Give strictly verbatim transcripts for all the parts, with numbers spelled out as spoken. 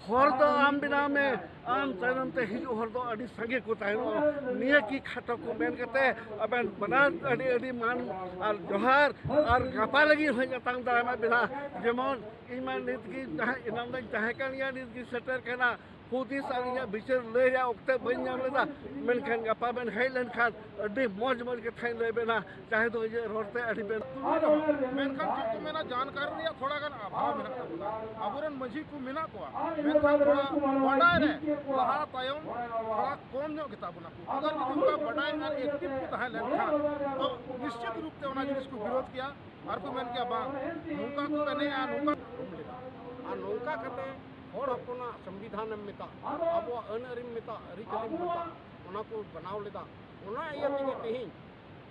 ᱦᱚᱨ ᱫᱚ ᱟᱢ ᱵᱮᱱᱟᱣ ᱢᱮ, ᱟᱢ ᱛᱟᱭᱱᱚᱢ ᱛᱮ ᱦᱤᱡᱩᱜ ᱦᱚᱲ ᱫᱚ ᱟᱹᱰᱤ ᱥᱟᱸᱜᱮ ᱠᱚ ᱛᱟᱦᱮᱱᱚᱜᱼᱟ᱾ ᱱᱤᱭᱟᱹ ᱠᱤ ᱠᱷᱟᱴᱚ ᱠᱚ ᱢᱮᱱ ᱠᱟᱛᱮ ᱟᱵᱮᱱ ᱵᱟᱱᱟᱨ ᱟᱹᱰᱤ ᱟᱹᱰᱤ ᱢᱟᱱ ᱟᱨ ᱡᱚᱦᱟᱨ, ᱟᱨ ᱜᱟᱯᱟ ᱞᱟᱹᱜᱤᱫ ᱦᱚᱸᱧ ᱟᱛᱟᱝ ᱫᱟᱨᱟᱢᱮᱫ ᱵᱮᱱᱟ᱾ ᱡᱮᱢᱚᱱ ᱤᱧ ᱢᱟ ᱱᱤᱛ ᱜᱮ ᱛᱟᱦᱮᱸ, ᱮᱱᱟᱝ ᱫᱚᱧ ᱛᱟᱦᱮᱸ ᱠᱟᱱ ᱜᱮᱭᱟ, ᱱᱤᱛ ᱜᱮ ᱥᱮᱴᱮᱨ ᱠᱟᱱᱟ᱾ ᱦᱩᱫᱤᱥ ᱟᱨ ᱤᱧᱟᱹᱜ ᱵᱤᱪᱟᱹᱨ ᱞᱟᱹᱭ ᱨᱮᱭᱟᱜ ᱚᱠᱛᱮ ᱵᱟᱹᱧ ᱧᱟᱢ ᱞᱮᱫᱟ, ᱢᱮᱱᱠᱷᱟᱱ ᱜᱟᱯᱟ ᱵᱮᱱ ᱦᱮᱡ ᱞᱮᱱᱠᱷᱟᱱ ᱟᱹᱰᱤ ᱢᱚᱡᱽ ᱢᱚᱡᱽ ᱠᱟᱛᱷᱟᱧ ᱞᱟᱹᱭ ᱵᱮᱱᱟ, ᱪᱟᱦᱮ ᱫᱚ ᱤᱧᱟᱹᱜ ᱨᱚᱲ ᱛᱮ ᱟᱹᱰᱤ ᱵᱮᱱ ᱛᱩᱞᱟᱹ ᱨᱮᱦᱚᱸ᱾ ᱢᱮᱱᱠᱷᱟᱱ ᱪᱮᱫ ᱠᱚ ᱢᱮᱱᱟ, ᱡᱟᱱᱠᱟᱨᱤ ᱨᱮᱭᱟᱜ ᱛᱷᱚᱲᱟ ᱜᱟᱱ ᱚᱵᱷᱟᱵᱽ ᱢᱮᱱᱟᱜ ᱛᱟᱵᱚᱱᱟ᱾ ᱟᱵᱚᱨᱮᱱ ᱢᱟᱹᱡᱷᱤ ᱠᱚ ᱢᱮᱱᱟᱜ ᱠᱚᱣᱟ, ᱢᱮᱱᱠᱷᱟᱱ ᱛᱷᱚᱲᱟ ᱵᱟᱰᱟᱭ ᱨᱮ ᱞᱟᱦᱟ ᱛᱟᱭᱚᱢ ᱛᱷᱚᱲᱟ ᱠᱚᱢ ᱧᱚᱜ ᱜᱮᱛᱟ ᱵᱚᱱᱟ ᱠᱚ᱾ ᱟᱜᱟᱨ ᱡᱩᱫᱤ ᱚᱱᱠᱟ ᱵᱟᱰᱟᱭ ᱟᱨ ᱮᱠᱴᱤᱵᱷ ᱠᱚ ᱛᱟᱦᱮᱸ ᱞᱮᱱᱠᱷᱟᱱ ᱛᱚ ᱱᱤᱥᱪᱤᱛ ᱨᱩᱯ ᱛᱮ ᱚᱱᱟ ᱡᱤᱱᱤᱥ ᱠᱚ ᱵᱤᱨᱳᱫᱷ ᱠᱮᱭᱟ᱾ ᱟᱨ ᱠᱚ ᱢᱮᱱ ᱠᱮᱭᱟ, "ᱵᱟᱝ, ᱱᱚᱝᱠᱟ ᱠᱚ ᱮᱱᱮᱡᱼᱟ, ᱱᱚᱝᱠᱟ ᱠᱚ ᱞᱮᱫᱟ᱾" ᱟᱨ ᱱᱚᱝᱠᱟ ᱠᱟᱛᱮ ᱦᱚᱲ ᱦᱚᱯᱚᱱᱟᱜ ᱥᱚᱝᱵᱤᱫᱷᱟᱱᱮᱢ ᱢᱮᱛᱟᱜ, ᱟᱵᱚᱣᱟᱜ ᱟᱹᱱ ᱟᱹᱨᱤᱢ ᱢᱮᱛᱟᱜ, ᱟᱹᱨᱤᱪᱟᱹᱞᱤᱢ ᱢᱮᱛᱟᱜ, ᱚᱱᱟ ᱠᱚ ᱵᱮᱱᱟᱣ ᱞᱮᱫᱟ᱾ ᱚᱱᱟ ᱤᱭᱟᱹ ᱛᱮᱜᱮ ᱛᱮᱦᱮᱧ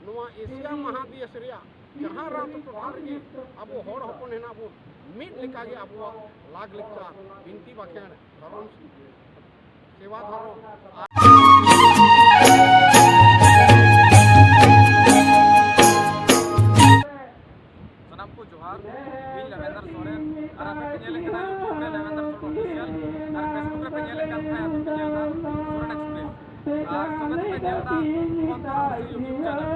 ᱱᱚᱣᱟ ᱮᱥᱤᱭᱟ ᱢᱟᱦᱟᱫᱮᱥ ᱨᱮᱭᱟᱜ ᱡᱟᱦᱟᱸ ᱨᱟᱡᱽ ᱴᱚᱴᱷᱟ ᱨᱮᱜᱮ ᱟᱵᱚ ᱦᱚᱲ ᱦᱚᱯᱚᱱ ᱦᱮᱱᱟᱜ ᱵᱚᱱ, ᱢᱤᱫ ᱞᱮᱠᱟᱜᱮ ᱟᱵᱚᱣᱟᱜ ᱞᱟᱠ ᱞᱮᱠᱪᱟᱨ, ᱵᱤᱱᱛᱤ ᱵᱟᱠᱷᱮᱬ, ᱫᱷᱚᱨᱚᱢ ᱥᱮᱵᱟ ᱫᱷᱚᱨᱚᱢ᱾ ᱥᱟᱱᱟᱢ ᱠᱚ ᱡᱚᱦᱟᱨ, ᱤᱧ ᱞᱮᱵᱮᱱᱫᱚᱨ ᱥᱚᱨᱮᱱ, ᱟᱨ ᱟᱯᱮ ᱯᱮ ᱧᱮᱞᱮᱫ ᱠᱟᱱᱟ YouTube ᱨᱮ ᱞᱮᱵᱮᱱᱫᱚᱨ ᱥᱚᱨᱮᱱ Official, ᱟᱨ Facebook ᱨᱮ ᱯᱮ ᱧᱮᱞᱮᱫ ᱠᱟᱱ ᱠᱷᱟᱱ ᱟᱯᱮ ᱯᱮ ᱧᱮᱞ ᱮᱫᱟ ᱥᱚᱨᱮᱱ Express, ᱟᱨ ᱥᱚᱸᱜᱮ ᱛᱮᱯᱮ ᱧᱮᱞ ᱮᱫᱟ ᱚᱱᱛᱚᱨ ᱠᱩᱥᱤ YouTube channel᱾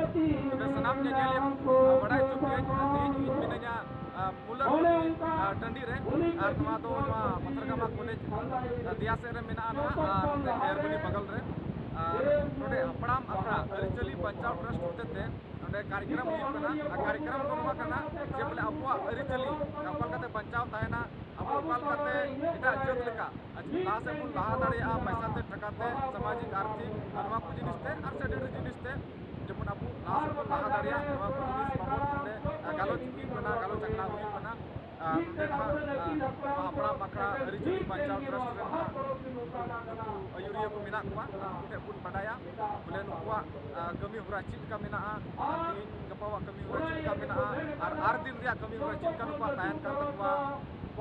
ᱛᱚᱵᱮ ᱥᱟᱱᱟᱢ ᱧᱮᱧᱮᱞᱤᱭᱟᱹ ᱠᱚ ᱵᱟᱲᱟᱭ ᱦᱚᱪᱚ ᱯᱮᱭᱟᱹᱧ, ᱛᱮᱦᱮᱧ ᱤᱧ ᱢᱤᱱᱟᱹᱧᱟ ᱟᱨ ᱢᱩᱞᱟᱨ ᱢᱚᱱᱫᱤᱨ, ᱟᱨ, ᱴᱟᱺᱰᱤ ᱨᱮ, ᱟᱨ ᱱᱚᱣᱟ ᱫᱚ ᱱᱚᱣᱟ ᱯᱟᱛᱷᱟᱨᱜᱟᱢᱟ ᱠᱚᱞᱮᱡᱽ, ᱟᱨ, ᱫᱮᱭᱟ ᱥᱮᱫ ᱨᱮ ᱢᱮᱱᱟᱜᱼᱟ ᱱᱚᱣᱟ, ᱟᱨ, ᱱᱚᱛᱮ ᱠᱷᱮᱭᱟᱨᱵᱚᱱᱤ ᱵᱟᱜᱟᱞ ᱨᱮ᱾ ᱟᱨ ᱱᱚᱰᱮ ᱦᱟᱯᱲᱟᱢ ᱟᱠᱷᱲᱟ ᱟᱹᱨᱤᱪᱟᱹᱞᱤ ᱵᱟᱧᱪᱟᱣ ᱴᱨᱟᱥᱴ ᱦᱚᱛᱮᱛᱮ ᱱᱚᱰᱮ ᱠᱟᱨᱭᱚᱠᱨᱚᱢ ᱦᱩᱭᱩᱜ ᱠᱟᱱᱟ᱾ ᱟᱨ ᱠᱟᱨᱭᱚᱠᱨᱚᱢ ᱫᱚ ᱱᱚᱣᱟ ᱠᱟᱱᱟ ᱡᱮ ᱵᱚᱞᱮ ᱟᱵᱚᱣᱟᱜ ᱟᱹᱨᱤᱪᱟᱹᱞᱤ ᱚᱠᱟ ᱞᱮᱠᱟᱛᱮ ᱵᱟᱧᱪᱟᱣ ᱛᱟᱦᱮᱱᱟ, ᱟᱵᱚ ᱚᱠᱟ ᱞᱮᱠᱟᱛᱮ ᱮᱴᱟᱜ ᱡᱟᱹᱛ ᱞᱮᱠᱟ ᱟᱨ ᱞᱟᱦᱟ ᱥᱮᱫ ᱵᱚᱱ ᱞᱟᱦᱟ ᱫᱟᱲᱮᱭᱟᱜᱼᱟ, ᱯᱚᱭᱥᱟ ᱛᱮ, ᱴᱟᱠᱟ ᱛᱮ, ᱥᱟᱢᱟᱡᱤᱠ, ᱟᱨᱛᱷᱤᱠ, ᱟᱨ ᱱᱚᱣᱟ ᱠᱚ ᱡᱤᱱᱤᱥ ᱛᱮ, ᱟᱨ ᱥᱮ ᱟᱹᱰᱤ ᱟᱹᱰᱤ ᱡᱤᱱᱤᱥ ᱛᱮ, ᱡᱮᱢᱚᱱ ᱟᱵᱚ ᱞᱟᱦᱟ ᱥᱮᱫ ᱵᱚᱱ ᱞᱟᱦᱟ ᱫᱟᱲᱮᱭᱟᱜ, ᱱᱚᱣᱟ ᱠᱚ ᱡᱤᱱᱤᱥ ᱵᱟᱵᱚᱫ ᱱᱚᱰᱮ, ᱟᱨ, ᱜᱟᱞᱚᱪ ᱦᱩᱭᱩᱜ ᱠᱟᱱᱟ, ᱜᱟᱞᱚᱪ ᱟᱠᱷᱲᱟ ᱦᱩᱭᱩᱜ ᱠᱟᱱᱟ᱾ ᱟᱨ ᱱᱚᱰᱮ ᱱᱟᱦᱟᱜ, ᱟᱨ, ᱦᱟᱯᱲᱟᱢ ᱟᱠᱷᱲᱟ ᱟᱹᱨᱤᱪᱟᱹᱞᱤ ᱵᱟᱧᱪᱟᱣ ᱴᱨᱟᱥᱴ ᱨᱮᱱ ᱱᱟᱦᱟᱜ ᱱᱩᱠᱩ ᱟᱹᱭᱩᱨᱤᱭᱟᱹ ᱠᱚ ᱢᱮᱱᱟᱜ ᱠᱚᱣᱟ, ᱩᱱᱠᱩ ᱴᱷᱮᱱ ᱵᱚᱱ ᱵᱟᱰᱟᱭᱟ ᱵᱚᱞᱮ ᱱᱩᱠᱩᱣᱟᱜ, ᱟᱨ, ᱠᱟᱹᱢᱤ ᱦᱚᱨᱟ ᱪᱮᱫ ᱞᱮᱠᱟ ᱢᱮᱱᱟᱜᱼᱟ, ᱟᱨ ᱛᱮᱦᱮᱧ ᱜᱟᱯᱟᱣᱟᱜ ᱠᱟᱹᱢᱤ ᱦᱚᱨᱟ ᱪᱮᱫ ᱞᱮᱠᱟ ᱢᱮᱱᱟᱜᱼᱟ, ᱟᱨ ᱟᱨ ᱫᱤᱱ ᱨᱮᱭᱟᱜ ᱠᱟᱹᱢᱤ ᱦᱚᱨᱟ ᱪᱮᱫ ᱞᱮᱠᱟ ᱱᱩᱠᱩᱣᱟᱜ ᱛᱟᱦᱮᱱ ᱠᱟᱱ ᱛᱟᱠᱚᱣᱟ,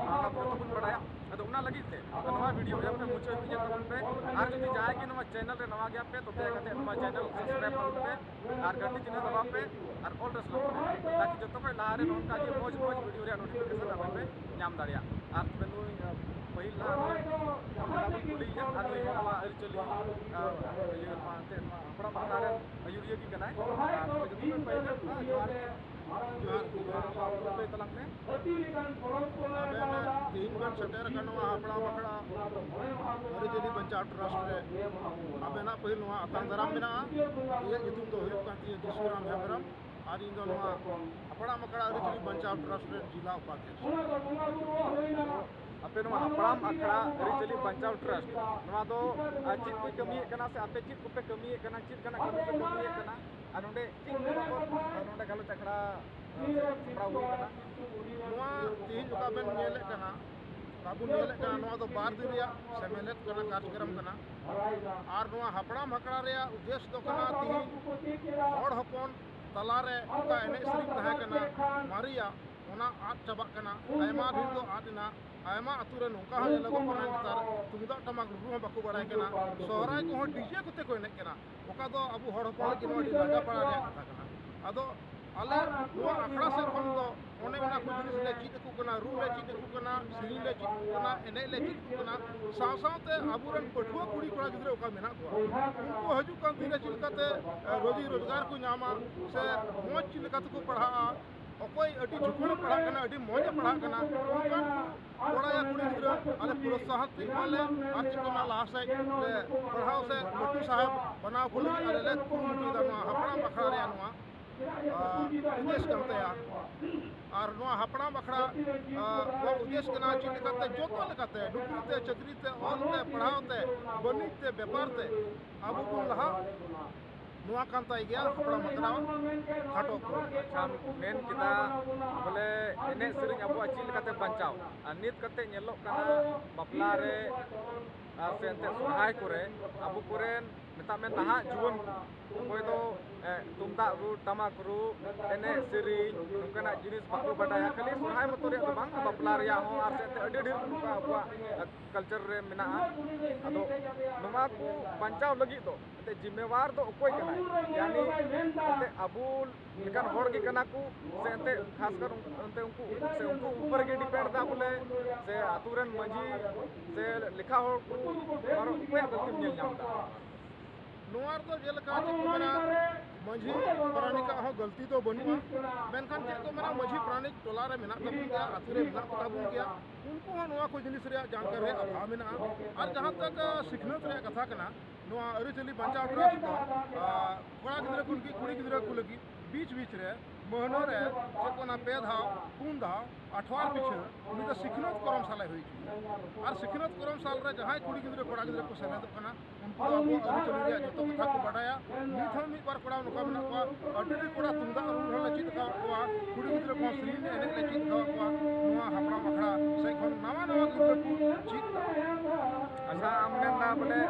ᱚᱱᱟ ᱠᱚ ᱡᱚᱛᱚ ᱵᱚᱱ ᱵᱟᱰᱟᱭᱟ᱾ ᱟᱫᱚ ᱚᱱᱟ ᱞᱟᱹᱜᱤᱫ ᱛᱮ ᱱᱚᱣᱟ ᱵᱷᱤᱰᱤᱭᱳ ᱮᱦᱚᱵ ᱠᱷᱚᱱ ᱢᱩᱪᱟᱹᱫ ᱦᱟᱹᱵᱤᱡ ᱧᱮᱞ ᱛᱟᱵᱚᱱ ᱯᱮ᱾ ᱟᱨ ᱡᱩᱫᱤ ᱡᱟᱦᱟᱸᱭ ᱜᱮ ᱱᱚᱣᱟ ᱪᱮᱱᱮᱞ ᱨᱮ ᱱᱟᱣᱟ ᱜᱮᱭᱟ ᱯᱮ, ᱛᱚ ᱫᱟᱭᱟ ᱠᱟᱛᱮ ᱱᱚᱣᱟ ᱪᱮᱱᱮᱞ ᱥᱟᱵᱥᱠᱨᱟᱭᱤᱵ ᱛᱟᱵᱚᱱ ᱯᱮ ᱟᱨ ᱜᱷᱟᱱᱴᱤ ᱪᱤᱱᱦᱟᱹ ᱫᱟᱵᱟᱣ ᱯᱮ ᱟᱨ ᱚᱞ ᱨᱮ ᱥᱮᱞᱮᱫ ᱯᱮ, ᱛᱟᱠᱤ ᱡᱚᱛᱚ ᱠᱷᱚᱱ ᱞᱟᱦᱟ ᱨᱮ ᱱᱚᱝᱠᱟ ᱜᱮ ᱢᱚᱡᱽ ᱢᱚᱡᱽ ᱵᱷᱤᱰᱤᱭᱳ ᱨᱮᱭᱟᱜ ᱱᱳᱴᱤᱯᱷᱤᱠᱮᱥᱚᱱ ᱟᱯᱮ ᱯᱮ ᱧᱟᱢ ᱫᱟᱲᱮᱭᱟᱜᱼᱟ᱾ ᱟᱨ ᱛᱚᱵᱮ ᱱᱩᱭ, ᱟᱸ, ᱯᱟᱹᱦᱤᱞ ᱟᱫᱚ ᱠᱩᱞᱤᱭᱮᱭᱟ, ᱟᱨ ᱱᱩᱭ ᱦᱚᱸ ᱱᱚᱣᱟ ᱟᱹᱨᱤᱪᱟᱹᱞᱤ, ᱟᱨ ᱤᱭᱟᱹ, ᱱᱚᱣᱟ ᱮᱱᱛᱮᱫ ᱱᱚᱣᱟ ᱦᱟᱯᱲᱟᱢ ᱟᱠᱷᱲᱟ ᱨᱮᱱ ᱟᱹᱭᱩᱨᱤᱭᱟᱹ ᱜᱮ ᱠᱟᱱᱟᱭ᱾ ᱟᱨ ᱡᱚᱛᱚ ᱠᱷᱚᱱ ᱯᱟᱹᱦᱤᱞ ᱨᱮ ᱱᱚᱣᱟ ᱡᱚᱦᱟᱨ ᱜᱮ᱾ ᱡᱚᱦᱟᱨ ᱜᱮ᱾ ᱞᱟᱹᱭ ᱛᱟᱞᱟᱝ ᱢᱮ᱾ ᱟᱵᱮᱱ ᱛᱤᱦᱤᱧ ᱵᱮᱱ ᱥᱮᱴᱮᱨ ᱟᱠᱟᱱ ᱱᱚᱣᱟ ᱦᱟᱯᱲᱟᱢ ᱟᱠᱷᱲᱟ ᱟᱹᱨᱤᱪᱟᱹᱞᱤ ᱵᱟᱧᱪᱟᱣ ᱴᱨᱟᱥᱴ ᱨᱮ ᱟᱵᱮᱱᱟᱜ ᱯᱟᱹᱦᱤᱞ ᱱᱚᱣᱟ ᱟᱛᱟᱝ ᱫᱟᱨᱟᱢ ᱢᱮᱱᱟᱜᱼᱟ᱾ ᱤᱧᱟᱹᱜ ᱧᱩᱛᱩᱢ ᱫᱚ ᱦᱩᱭᱩᱜ ᱠᱟᱱ ᱛᱤᱧᱟᱹ ᱡᱤᱥᱩᱨᱟᱢ ᱦᱮᱢᱵᱨᱚᱢ᱾ ᱟᱨ ᱤᱧ ᱫᱚ ᱱᱚᱣᱟ ᱦᱟᱯᱲᱟᱢ ᱟᱠᱷᱲᱟ ᱟᱹᱨᱤᱪᱟᱹᱞᱤ ᱵᱟᱧᱪᱟᱣ ᱴᱨᱟᱥᱴ ᱨᱮᱱ ᱡᱤᱞᱟ ᱩᱯᱟᱫᱷᱭᱚᱠᱥ᱾ ᱟᱯᱮ ᱱᱚᱣᱟ ᱦᱟᱯᱲᱟᱢ ᱟᱠᱷᱲᱟ ᱟᱹᱨᱤᱪᱟᱹᱞᱤ ᱵᱟᱧᱪᱟᱣ ᱴᱨᱟᱥᱴ, ᱱᱚᱣᱟ ᱫᱚ, ᱟᱨ ᱪᱮᱫ ᱯᱮ ᱠᱟᱹᱢᱤᱭᱮᱫ ᱠᱟᱱᱟ ᱥᱮ ᱟᱯᱮ ᱪᱮᱫ ᱠᱚᱯᱮ ᱠᱟᱹᱢᱤᱭᱮᱫ ᱠᱟᱱᱟ, ᱪᱮᱫ ᱞᱮᱠᱟᱱᱟᱜ ᱠᱟᱹᱢᱤ ᱯᱮ ᱠᱟᱹᱢᱤᱭᱮᱫ ᱠᱟᱱᱟ, ᱟᱨ ᱱᱚᱰᱮ ᱪᱮᱫ ᱠᱚ ᱵᱟᱵᱚᱫ, ᱟᱨ ᱱᱚᱰᱮ ᱜᱟᱞᱚᱪ ᱟᱠᱷᱲᱟ, ᱟᱨ, ᱥᱟᱯᱲᱟᱣ ᱦᱩᱭ ᱠᱟᱱᱟ? ᱱᱚᱣᱟ ᱛᱮᱦᱮᱧ ᱚᱠᱟ ᱵᱮᱱ ᱧᱮᱞᱮᱫ ᱠᱟᱱᱟ, ᱵᱟᱵᱚᱱ ᱧᱮᱞᱮᱫ ᱠᱟᱱᱟ, ᱱᱚᱣᱟ ᱫᱚ ᱵᱟᱨ ᱫᱤᱱ ᱨᱮᱭᱟᱜ ᱥᱮᱢᱞᱮᱫ ᱠᱟᱱᱟ, ᱠᱟᱨᱡᱚᱠᱨᱚᱢ ᱠᱟᱱᱟ᱾ ᱟᱨ ᱱᱚᱣᱟ ᱦᱟᱯᱲᱟᱢ ᱟᱠᱷᱲᱟ ᱨᱮᱭᱟᱜ ᱩᱫᱽᱫᱮᱥ ᱫᱚ ᱠᱟᱱᱟ ᱛᱮᱦᱮᱧ ᱦᱚᱲ ᱦᱚᱯᱚᱱ ᱛᱟᱞᱟᱨᱮ ᱚᱠᱟ ᱮᱱᱮᱡ ᱥᱮᱨᱮᱧ ᱛᱟᱦᱮᱸ ᱠᱟᱱᱟ ᱢᱟᱨᱮᱭᱟᱜ, ᱚᱱᱟ ᱟᱫ ᱪᱟᱵᱟᱜ ᱠᱟᱱᱟ᱾ ᱟᱭᱢᱟ ᱰᱷᱮᱨ ᱫᱚ ᱟᱫ ᱮᱱᱟ᱾ ᱟᱭᱢᱟ ᱟᱹᱛᱩ ᱨᱮ ᱱᱚᱝᱠᱟ ᱦᱚᱸ ᱧᱮᱞᱚᱜᱚᱜ ᱠᱟᱱᱟ, ᱱᱮᱛᱟᱨ ᱛᱩᱢᱫᱟᱜ ᱴᱟᱢᱟᱠ ᱨᱩ ᱦᱚᱸ ᱵᱟᱠᱚ ᱵᱟᱲᱟᱭ ᱠᱟᱱᱟ᱾ ᱥᱚᱦᱨᱟᱭ ᱠᱚᱦᱚᱸ ᱰᱤᱡᱮ ᱠᱚᱛᱮ ᱠᱚ ᱮᱱᱮᱡ ᱠᱟᱱᱟ᱾ ᱚᱠᱟ ᱫᱚ ᱟᱵᱚ ᱦᱚᱲ ᱦᱚᱯᱚᱱ ᱞᱟᱹᱜᱤᱫ ᱱᱚᱣᱟ ᱟᱹᱰᱤ ᱞᱟᱡᱟ ᱯᱟᱲᱟ ᱨᱮᱭᱟᱜ ᱠᱟᱛᱷᱟ ᱠᱟᱱᱟ᱾ ᱟᱫᱚ ᱟᱞᱮ ᱱᱚᱣᱟ ᱟᱠᱷᱲᱟ ᱥᱮᱫ ᱠᱷᱚᱱ ᱫᱚ ᱚᱱᱮ ᱚᱱᱟ ᱠᱚ ᱡᱤᱱᱤᱥ ᱞᱮ ᱪᱮᱫ ᱟᱠᱚ ᱠᱟᱱᱟ, ᱨᱩ ᱞᱮ ᱪᱮᱫ ᱟᱠᱚ ᱠᱟᱱᱟ, ᱥᱮᱨᱮᱧ ᱞᱮ ᱪᱮᱫ ᱟᱠᱚ ᱠᱟᱱᱟ, ᱮᱱᱮᱡ ᱞᱮ ᱪᱮᱫ ᱟᱠᱚ ᱠᱟᱱᱟ᱾ ᱥᱟᱶ ᱥᱟᱶᱛᱮ ᱟᱵᱚᱨᱮᱱ ᱯᱟᱹᱴᱷᱩᱣᱟᱹ ᱠᱩᱲᱤ ᱠᱚᱲᱟ ᱜᱤᱫᱽᱨᱟᱹ ᱚᱠᱟ ᱢᱮᱱᱟᱜ ᱠᱚᱣᱟ, ᱩᱱᱠᱩ ᱦᱤᱡᱩᱜ ᱠᱟᱱ ᱫᱤᱱ ᱨᱮ ᱪᱮᱫ ᱞᱮᱠᱟᱛᱮ, ᱮ, ᱨᱳᱡᱤ ᱨᱳᱡᱽᱜᱟᱨ ᱠᱚ ᱧᱟᱢᱟ ᱥᱮ ᱢᱚᱡᱽ ᱪᱮᱫ ᱞᱮᱠᱟ ᱛᱮᱠᱚ ᱯᱟᱲᱦᱟᱜᱼᱟ, ᱚᱠᱚᱭ ᱟᱹᱰᱤ ᱡᱷᱩᱠᱩᱲᱮ ᱯᱟᱲᱦᱟᱜ ᱠᱟᱱᱟ, ᱟᱹᱰᱤ ᱢᱚᱡᱽ ᱮ ᱯᱟᱲᱦᱟᱜ ᱠᱟᱱᱟ, ᱚᱱᱠᱟᱱ ᱠᱚ ᱠᱚᱲᱟ ᱭᱟ ᱠᱩᱲᱤ ᱜᱤᱫᱽᱨᱟᱹ ᱟᱞᱮ ᱯᱨᱚᱛᱥᱟᱦᱚᱱ ᱛᱮ ᱮᱢᱟᱞᱮ ᱟᱨ ᱪᱮᱫ ᱠᱚ ᱢᱮᱱᱟ ᱞᱟᱦᱟ ᱥᱮᱫ ᱞᱮ ᱯᱟᱲᱦᱟᱣ ᱥᱮ ᱞᱟᱹᱴᱩ ᱥᱟᱦᱮᱵ ᱵᱮᱱᱟᱣ ᱠᱚ ᱞᱟᱹᱜᱤᱫ ᱟᱞᱮ ᱞᱮ ᱠᱩᱨᱩᱢᱩᱴᱩᱭᱮᱫᱟ ᱱᱚᱣᱟ ᱦᱟᱯᱲᱟᱢ ᱟᱠᱷᱲᱟ ᱨᱮᱭᱟᱜ ᱱᱚᱣᱟ ᱟᱨ ᱩᱫᱽᱫᱮᱥ ᱠᱟᱱ ᱛᱟᱭᱟ᱾ ᱟᱨ ᱱᱚᱣᱟ ᱦᱟᱯᱲᱟᱢ ᱟᱠᱷᱲᱟ, ᱟᱨ, ᱱᱚᱣᱟ ᱩᱫᱽᱫᱮᱥ ᱠᱟᱱᱟ ᱪᱮᱫ ᱞᱮᱠᱟᱛᱮ ᱡᱚᱛᱚ ᱞᱮᱠᱟᱛᱮ ᱱᱚᱠᱨᱤ ᱛᱮ, ᱪᱟᱹᱠᱨᱤ ᱛᱮ, ᱚᱞ ᱛᱮ, ᱯᱟᱲᱦᱟᱣ ᱛᱮ, ᱵᱟᱹᱱᱤᱡ ᱛᱮ, ᱵᱮᱯᱟᱨ ᱛᱮ ᱟᱵᱚ ᱵᱚᱱ ᱞᱟᱦᱟᱜ, ᱱᱚᱣᱟ ᱠᱟᱱ ᱛᱟᱭ ᱜᱮᱭᱟ ᱦᱟᱯᱲᱟᱢ ᱟᱠᱷᱲᱟ ᱠᱷᱟᱴᱚ ᱯᱚᱨᱚᱵᱽ᱾ ᱟᱪᱪᱷᱟᱢ ᱢᱮᱱ ᱠᱮᱫᱟ ᱵᱚᱞᱮ ᱮᱱᱮᱡ ᱥᱮᱨᱮᱧ ᱟᱵᱚᱣᱟᱜ ᱪᱮᱫ ᱞᱮᱠᱟᱛᱮ ᱵᱟᱧᱪᱟᱣ, ᱟᱨ ᱱᱤᱛ ᱠᱟᱛᱮ ᱧᱮᱞᱚᱜ ᱠᱟᱱᱟ ᱵᱟᱯᱞᱟ ᱨᱮ ᱟᱨ ᱥᱮ ᱮᱱᱛᱮᱫ ᱥᱚᱨᱦᱟᱭ ᱠᱚᱨᱮ ᱟᱵᱚ ᱠᱚᱨᱮᱱ ᱢᱮᱛᱟᱜ ᱢᱮ ᱱᱟᱦᱟᱜ ᱡᱩᱣᱟᱹᱱ ᱠᱚ, ᱚᱠᱚᱭ ᱫᱚ ᱮ, ᱛᱩᱢᱫᱟᱜ ᱨᱩ, ᱴᱟᱢᱟᱠ ᱨᱩ, ᱮᱱᱮᱡ ᱥᱮᱨᱮᱧ, ᱱᱚᱝᱠᱟᱱᱟᱜ ᱡᱤᱱᱤᱥ ᱵᱟᱠᱚ ᱵᱟᱰᱟᱭᱟ᱾ ᱠᱷᱟᱹᱞᱤ ᱥᱚᱨᱦᱟᱭ ᱢᱚᱛᱚ ᱨᱮᱭᱟᱜ ᱫᱚ ᱵᱟᱝ, ᱵᱟᱯᱞᱟ ᱨᱮᱭᱟᱜ ᱦᱚᱸ, ᱟᱨ ᱥᱮ ᱮᱱᱛᱮ ᱟᱹᱰᱤ ᱰᱷᱮᱨ ᱱᱚᱝᱠᱟ ᱟᱵᱚᱣᱟᱜ ᱠᱟᱞᱪᱟᱨ ᱨᱮ ᱢᱮᱱᱟᱜᱼᱟ᱾ ᱟᱫᱚ ᱱᱚᱣᱟ ᱠᱚ ᱵᱟᱧᱪᱟᱣ ᱞᱟᱹᱜᱤᱫ ᱫᱚ ᱮᱱᱛᱮ ᱡᱤᱢᱢᱮᱣᱟᱨ ᱫᱚ ᱚᱠᱚᱭ ᱠᱟᱱᱟᱭ? ᱭᱟᱱᱤ ᱮᱱᱛᱮ ᱟᱵᱚ ᱞᱮᱠᱟᱱ ᱦᱚᱲ ᱜᱮ ᱠᱟᱱᱟ ᱠᱚ, ᱥᱮ ᱮᱱᱛᱮ ᱠᱷᱟᱥ ᱠᱟᱨ ᱩᱱ-, ᱮᱱᱛᱮ ᱩᱱᱠᱩ ᱥᱮ ᱩᱱᱠᱩ ᱩᱯᱚᱨ ᱜᱮ ᱰᱤᱯᱮᱱᱰ ᱫᱟ ᱵᱚᱞᱮ, ᱥᱮ ᱟᱛᱳ ᱨᱮᱱ ᱢᱟᱺᱡᱷᱤ ᱥᱮ ᱞᱮᱠᱷᱟ ᱦᱚᱲ ᱠᱚ, ᱟᱨ ᱚᱠᱚᱭᱟᱜ ᱜᱟᱹᱞᱛᱤᱢ ᱧᱮᱞ ᱧᱟᱢ ᱫᱟ? ᱱᱚᱣᱟ ᱨᱮᱫᱚ ᱡᱮᱞᱮᱠᱟ ᱪᱮᱫ ᱠᱚ ᱢᱮᱱᱟ, ᱢᱟᱹᱡᱷᱤ ᱯᱟᱨᱟᱱᱤᱠᱟᱜ ᱦᱚᱸ ᱜᱟᱹᱞᱛᱤ ᱫᱚ ᱵᱟᱹᱱᱩᱜᱼᱟ, ᱢᱮᱱᱠᱷᱟᱱ ᱪᱮᱫ ᱠᱚ ᱢᱮᱱᱟ, ᱢᱟᱹᱡᱷᱤ ᱯᱟᱨᱟᱱᱤᱠ ᱴᱚᱞᱟ ᱨᱮ ᱢᱮᱱᱟᱜ ᱛᱟᱵᱚᱱ ᱜᱮᱭᱟ, ᱟᱹᱛᱩ ᱨᱮ ᱢᱮᱱᱟᱜ ᱠᱚ ᱛᱟᱵᱚᱱ ᱜᱮᱭᱟ, ᱩᱱᱠᱩ ᱦᱚᱸ ᱱᱚᱣᱟ ᱠᱚ ᱡᱤᱱᱤᱥ ᱨᱮᱭᱟᱜ ᱡᱟᱱᱠᱟᱨᱤ ᱨᱮᱭᱟᱜ ᱚᱵᱷᱟᱵᱽ ᱢᱮᱱᱟᱜᱼᱟ᱾ ᱟᱨ ᱡᱟᱦᱟᱸ ᱛᱟᱠ ᱥᱤᱠᱷᱱᱟᱹᱛ ᱨᱮᱭᱟᱜ ᱠᱟᱛᱷᱟ ᱠᱟᱱᱟ, ᱱᱚᱣᱟ ᱟᱹᱨᱤᱪᱟᱹᱞᱤ ᱵᱟᱧᱪᱟᱣ ᱴᱨᱟᱥᱴ ᱫᱚ, ᱟ, ᱠᱚᱲᱟ ᱜᱤᱫᱽᱨᱟᱹ ᱠᱚ ᱞᱟᱹᱜᱤᱫ, ᱠᱩᱲᱤ ᱜᱤᱫᱽᱨᱟᱹ ᱠᱚ ᱞᱟᱹᱜᱤᱫ ᱵᱤᱪ ᱵᱤᱪ ᱨᱮ ᱢᱟᱹᱦᱱᱟᱹ ᱨᱮ ᱪᱮᱫ ᱠᱚ ᱚᱱᱟ ᱯᱮ ᱫᱷᱟᱣ, ᱯᱩᱱ ᱫᱷᱟᱣ, ᱟᱴᱷᱣᱟᱨ ᱯᱤᱪᱷᱟᱹ ᱩᱱᱤ ᱫᱚ ᱥᱤᱠᱷᱱᱟᱹᱛ ᱠᱚᱨᱚᱢ ᱥᱟᱞᱮ ᱦᱩᱭ ᱦᱚᱪᱚᱭᱟ᱾ ᱟᱨ ᱥᱤᱠᱷᱱᱟᱹᱛ ᱠᱚᱨᱚᱢ ᱥᱟᱞ ᱨᱮ ᱡᱟᱦᱟᱸᱭ ᱠᱩᱲᱤ ᱜᱤᱫᱽᱨᱟᱹ, ᱠᱚᱲᱟ ᱜᱤᱫᱽᱨᱟᱹ ᱠᱚ ᱥᱮᱞᱮᱫᱚᱜ ᱠᱟᱱᱟ, ᱩᱱᱠᱩ ᱫᱚ ᱟᱵᱚᱣᱟᱜ ᱟᱹᱨᱤᱪᱟᱹᱞᱤ ᱨᱮᱭᱟᱜ ᱡᱚᱛᱚ ᱠᱟᱛᱷᱟ ᱠᱚ ᱵᱟᱰᱟᱭᱟ᱾ ᱱᱤᱛ ᱦᱚᱸ ᱢᱤᱫ ᱵᱟᱨ ᱠᱚᱲᱟ ᱱᱚᱝᱠᱟ ᱢᱮᱱᱟᱜ ᱠᱚᱣᱟ, ᱟᱹᱰᱤ ᱟᱹᱰᱤ ᱠᱚᱲᱟ ᱛᱩᱢᱫᱟᱜ ᱨᱩ ᱦᱚᱸᱞᱮ ᱪᱮᱫ ᱟᱠᱟᱫ ᱠᱚᱣᱟ, ᱠᱩᱲᱤ ᱜᱤᱫᱽᱨᱟᱹ ᱠᱚᱦᱚᱸ ᱥᱮᱨᱮᱧ ᱮᱱᱮᱡ ᱞᱮ ᱪᱮᱫ ᱟᱠᱟᱫ ᱠᱚᱣᱟ᱾ ᱱᱚᱣᱟ ᱦᱟᱯᱲᱟᱢ ᱟᱠᱷᱲᱟ ᱥᱮᱫ ᱠᱷᱚᱱ ᱱᱟᱣᱟ ᱱᱟᱣᱟ ᱜᱤᱫᱽᱨᱟᱹ ᱠᱚ ᱪᱮᱫ ᱮᱫᱟ᱾ ᱟᱪᱪᱷᱟ, ᱟᱢ ᱢᱮᱱᱫᱟ ᱵᱚᱞᱮ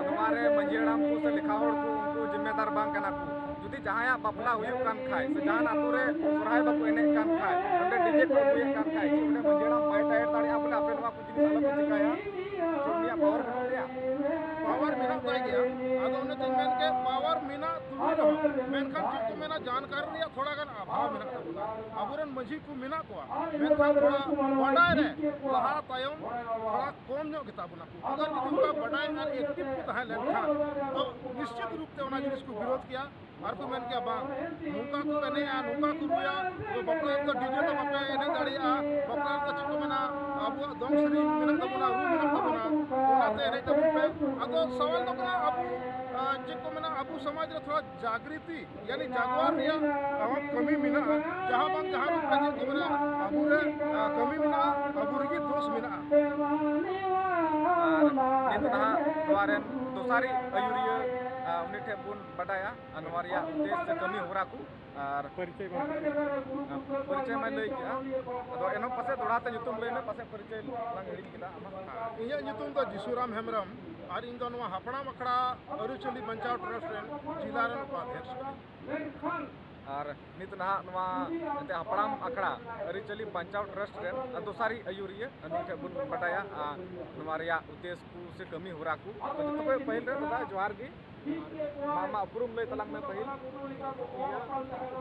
ᱱᱚᱣᱟ ᱨᱮ ᱢᱟᱹᱡᱷᱤ ᱦᱟᱲᱟᱢ ᱠᱚ ᱥᱮ ᱞᱮᱠᱷᱟ ᱦᱚᱲ ᱠᱚ ᱩᱱᱠᱩ ᱡᱤᱢᱢᱮᱫᱟᱨ ᱵᱟᱝ ᱠᱟᱱᱟ ᱠᱚ? ᱡᱩᱫᱤ ᱡᱟᱦᱟᱸᱭᱟᱜ ᱵᱟᱯᱞᱟ ᱦᱩᱭᱩᱜ ᱠᱟᱱ ᱠᱷᱟᱡ ᱥᱮ ᱡᱟᱦᱟᱱ ᱟᱛᱳ ᱨᱮ ᱥᱚᱨᱦᱟᱭ ᱵᱟᱠᱚ ᱮᱱᱮᱡ ᱠᱟᱱ ᱠᱷᱟᱡ, ᱚᱸᱰᱮ ᱰᱤᱡᱮ ᱠᱚ ᱟᱹᱜᱩᱭᱮᱫ ᱠᱟᱱ ᱠᱷᱟᱡ, ᱪᱮᱫ ᱚᱸᱰᱮ ᱢᱟᱹᱡᱷᱤ ᱦᱟᱲᱟᱢ ᱵᱟᱭ ᱰᱟᱭᱮᱴ ᱫᱟᱲᱮᱭᱟᱜᱼᱟ ᱵᱚᱞᱮ ᱟᱯᱮ ᱱᱚᱣᱟ ᱠᱚ ᱡᱤᱱᱤᱥ ᱟᱞᱚ ᱯᱮ ᱪᱤᱠᱟᱹᱭᱟ? ᱪᱮᱫ ᱩᱱᱤᱭᱟᱜ ᱯᱟᱣᱟᱨ ᱵᱟᱹᱱᱩᱜ ᱛᱟᱭᱟ? ᱯᱟᱣᱟᱨ ᱢᱮᱱᱟᱜ ᱛᱟᱭ ᱜᱮᱭᱟ, ᱟᱫᱚ ᱚᱱᱮ ᱛᱚᱧ ᱢᱮᱱ ᱠᱮᱫ, ᱯᱟᱣᱟᱨ ᱢᱮᱱᱟᱜ ᱛᱩᱞᱩᱡ ᱨᱮᱦᱚᱸ, ᱢᱮᱱᱠᱷᱟᱱ ᱪᱮᱫ ᱠᱚ ᱢᱮᱱᱟ, ᱡᱟᱱᱠᱟᱨᱤ ᱨᱮᱭᱟᱜ ᱛᱷᱚᱲᱟ ᱜᱟᱱ ᱚᱵᱷᱟᱵᱽ ᱢᱮᱱᱟᱜ ᱛᱟᱵᱚᱱᱟ᱾ ᱟᱵᱚᱨᱮᱱ ᱢᱟᱹᱡᱷᱤ ᱠᱚ ᱢᱮᱱᱟᱜ ᱠᱚᱣᱟ, ᱢᱮᱱᱠᱷᱟᱱ ᱛᱷᱚᱲᱟ ᱵᱟᱰᱟᱭ ᱨᱮ ᱞᱟᱦᱟ ᱛᱟᱭᱚᱢ ᱛᱷᱚᱲᱟ ᱠᱚᱢ ᱧᱚᱜ ᱜᱮᱛᱟ ᱵᱚᱱᱟ ᱠᱚ᱾ ᱟᱜᱟᱨ ᱡᱩᱫᱤ ᱚᱱᱠᱟ ᱵᱟᱰᱟᱭ ᱟᱨ ᱮᱠᱴᱤᱵᱷ ᱠᱚ ᱛᱟᱦᱮᱸ ᱞᱮᱱᱠᱷᱟᱱ, ᱛᱚ ᱱᱤᱥᱪᱤᱛ ᱨᱩᱯ ᱛᱮ ᱚᱱᱟ ᱡᱤᱱᱤᱥ ᱠᱚ ᱵᱤᱨᱳᱫᱷ ᱠᱮᱭᱟ᱾ ᱟᱨ ᱠᱚ ᱢᱮᱱ ᱠᱮᱭᱟ, "ᱵᱟᱝ, ᱱᱚᱝᱠᱟ ᱠᱚ ᱮᱱᱮᱡᱼᱟ, ᱱᱚᱝᱠᱟ ᱠᱚ ᱨᱩᱭᱟ, ᱛᱚ ᱵᱟᱯᱞᱟ ᱨᱮᱫᱚ ᱰᱤᱡᱮ ᱫᱚ ᱵᱟᱯᱮ ᱮᱱᱮᱡ ᱫᱟᱲᱮᱭᱟᱜᱼᱟ, ᱵᱟᱯᱞᱟ ᱨᱮᱫᱚ ᱪᱮᱫ ᱠᱚ ᱢᱮᱱᱟ, ᱟᱵᱚᱣᱟᱜ ᱫᱚᱝ ᱥᱮᱨᱮᱧ ᱢᱮᱱᱟᱜ ᱛᱟᱵᱚᱱᱟ, ᱨᱩ ᱢᱮᱱᱟᱜ ᱛᱟᱵᱚᱱᱟ, ᱚᱱᱟᱛᱮ ᱮᱱᱮᱡ ᱛᱟᱵᱚᱱ ᱯᱮ᱾" ᱟᱫᱚ ᱥᱟᱣᱟᱞ ᱫᱚ ᱠᱟᱱᱟ, ᱟᱵᱚ, ᱟ, ᱪᱮᱫ ᱠᱚ ᱢᱮᱱᱟ, ᱟᱵᱚ ᱥᱚᱢᱟᱡᱽ ᱨᱮ ᱛᱷᱚᱲᱟ ᱡᱟᱜᱽᱨᱤᱛᱤ, ᱭᱟᱱᱤ ᱡᱟᱜᱽᱣᱟᱨ ᱨᱮᱭᱟᱜ ᱟᱵᱚ ᱠᱟᱹᱢᱤ ᱢᱮᱱᱟᱜᱼᱟ, ᱡᱟᱦᱟᱸ ᱵᱟᱝ ᱡᱟᱦᱟᱸ ᱨᱩᱯ ᱨᱮ ᱪᱮᱫ ᱠᱚ ᱢᱮᱱᱟ, ᱟᱵᱚᱨᱮ, ᱟ, ᱠᱟᱹᱢᱤ ᱢᱮᱱᱟᱜᱼᱟ, ᱟᱵᱚ ᱨᱮᱜᱮ ᱫᱳᱥ ᱢᱮᱱᱟᱜᱼᱟ᱾ ᱟᱨ ᱱᱤᱛ ᱱᱟᱦᱟᱜ ᱱᱚᱣᱟ ᱨᱮᱱ ᱫᱚᱥᱟᱨᱤᱡ ᱟᱹᱭᱩᱨᱤᱭᱟᱹ ᱟᱨ ᱩᱱᱤ ᱴᱷᱮᱱ ᱵᱚᱱ ᱵᱟᱰᱟᱭᱟ ᱟᱨ ᱱᱚᱣᱟ ᱨᱮᱭᱟᱜ ᱩᱫᱽᱫᱮᱥ ᱥᱮ ᱠᱟᱹᱢᱤ ᱦᱚᱨᱟ ᱠᱚ᱾ ᱟᱨ ᱯᱚᱨᱤᱪᱚᱭ ᱵᱟᱝ᱾ ᱯᱚᱨᱤᱪᱚᱭ ᱢᱟᱭ ᱞᱟᱹᱭ ᱠᱮᱜᱼᱟ, ᱟᱫᱚ ᱮᱱᱦᱚᱸ ᱯᱟᱥᱮᱡ ᱫᱚᱦᱲᱟ ᱛᱮ ᱧᱩᱛᱩᱢ ᱞᱟᱹᱭ ᱢᱮ, ᱯᱟᱥᱮᱡ ᱯᱚᱨᱤᱪᱚᱭ ᱞᱟᱝ ᱦᱤᱲᱤᱧ ᱠᱮᱫᱟ ᱟᱢᱟᱜ᱾ ᱤᱧᱟᱹᱜ ᱧᱩᱛᱩᱢ ᱫᱚ ᱡᱤᱥᱩᱨᱟᱢ ᱦᱮᱢᱵᱨᱚᱢ ᱟᱨ ᱤᱧ ᱫᱚ ᱱᱚᱣᱟ ᱦᱟᱯᱲᱟᱢ ᱟᱠᱷᱲᱟ ᱟᱹᱨᱤᱪᱟᱹᱞᱤ ᱵᱟᱧᱪᱟᱣ ᱴᱨᱟᱥᱴ ᱨᱮᱱ ᱡᱤᱞᱟ ᱨᱮᱱ ᱩᱯᱟᱫᱷᱭᱚᱠᱥ ᱠᱟᱹᱱᱟᱹᱧ᱾ ᱟᱨ ᱱᱤᱛ ᱱᱟᱦᱟᱜ ᱱᱚᱣᱟ ᱮᱱᱛᱮ ᱦᱟᱯᱲᱟᱢ ᱟᱠᱷᱲᱟ ᱟᱹᱨᱤᱪᱟᱹᱞᱤ ᱵᱟᱧᱪᱟᱣ ᱴᱨᱟᱥᱴ ᱨᱮᱱ ᱫᱚᱥᱟᱨᱤᱡ ᱟᱹᱭᱩᱨᱤᱭᱟᱹ ᱱᱩᱭ ᱴᱷᱮᱱ ᱵᱚᱱ ᱵᱟᱰᱟᱭᱟ ᱟᱨ ᱱᱚᱣᱟ ᱨᱮᱭᱟᱜ ᱩᱫᱽᱫᱮᱥ ᱠᱚ ᱥᱮ ᱠᱟᱹᱢᱤ ᱦᱚᱨᱟ ᱠᱚ᱾ ᱟᱫᱚ ᱡᱚᱛᱚ ᱠᱷᱚᱱ ᱯᱟᱹᱦᱤᱞ ᱨᱮ ᱫᱟᱫᱟ ᱡᱚᱦᱟᱨ ᱜᱮ᱾ ᱢᱟ, ᱟᱢᱟᱜ ᱩᱯᱨᱩᱢ ᱞᱟᱹᱭ ᱛᱟᱞᱟᱝ ᱢᱮ ᱯᱟᱹᱦᱤᱞ᱾ ᱤᱧᱟᱹᱜ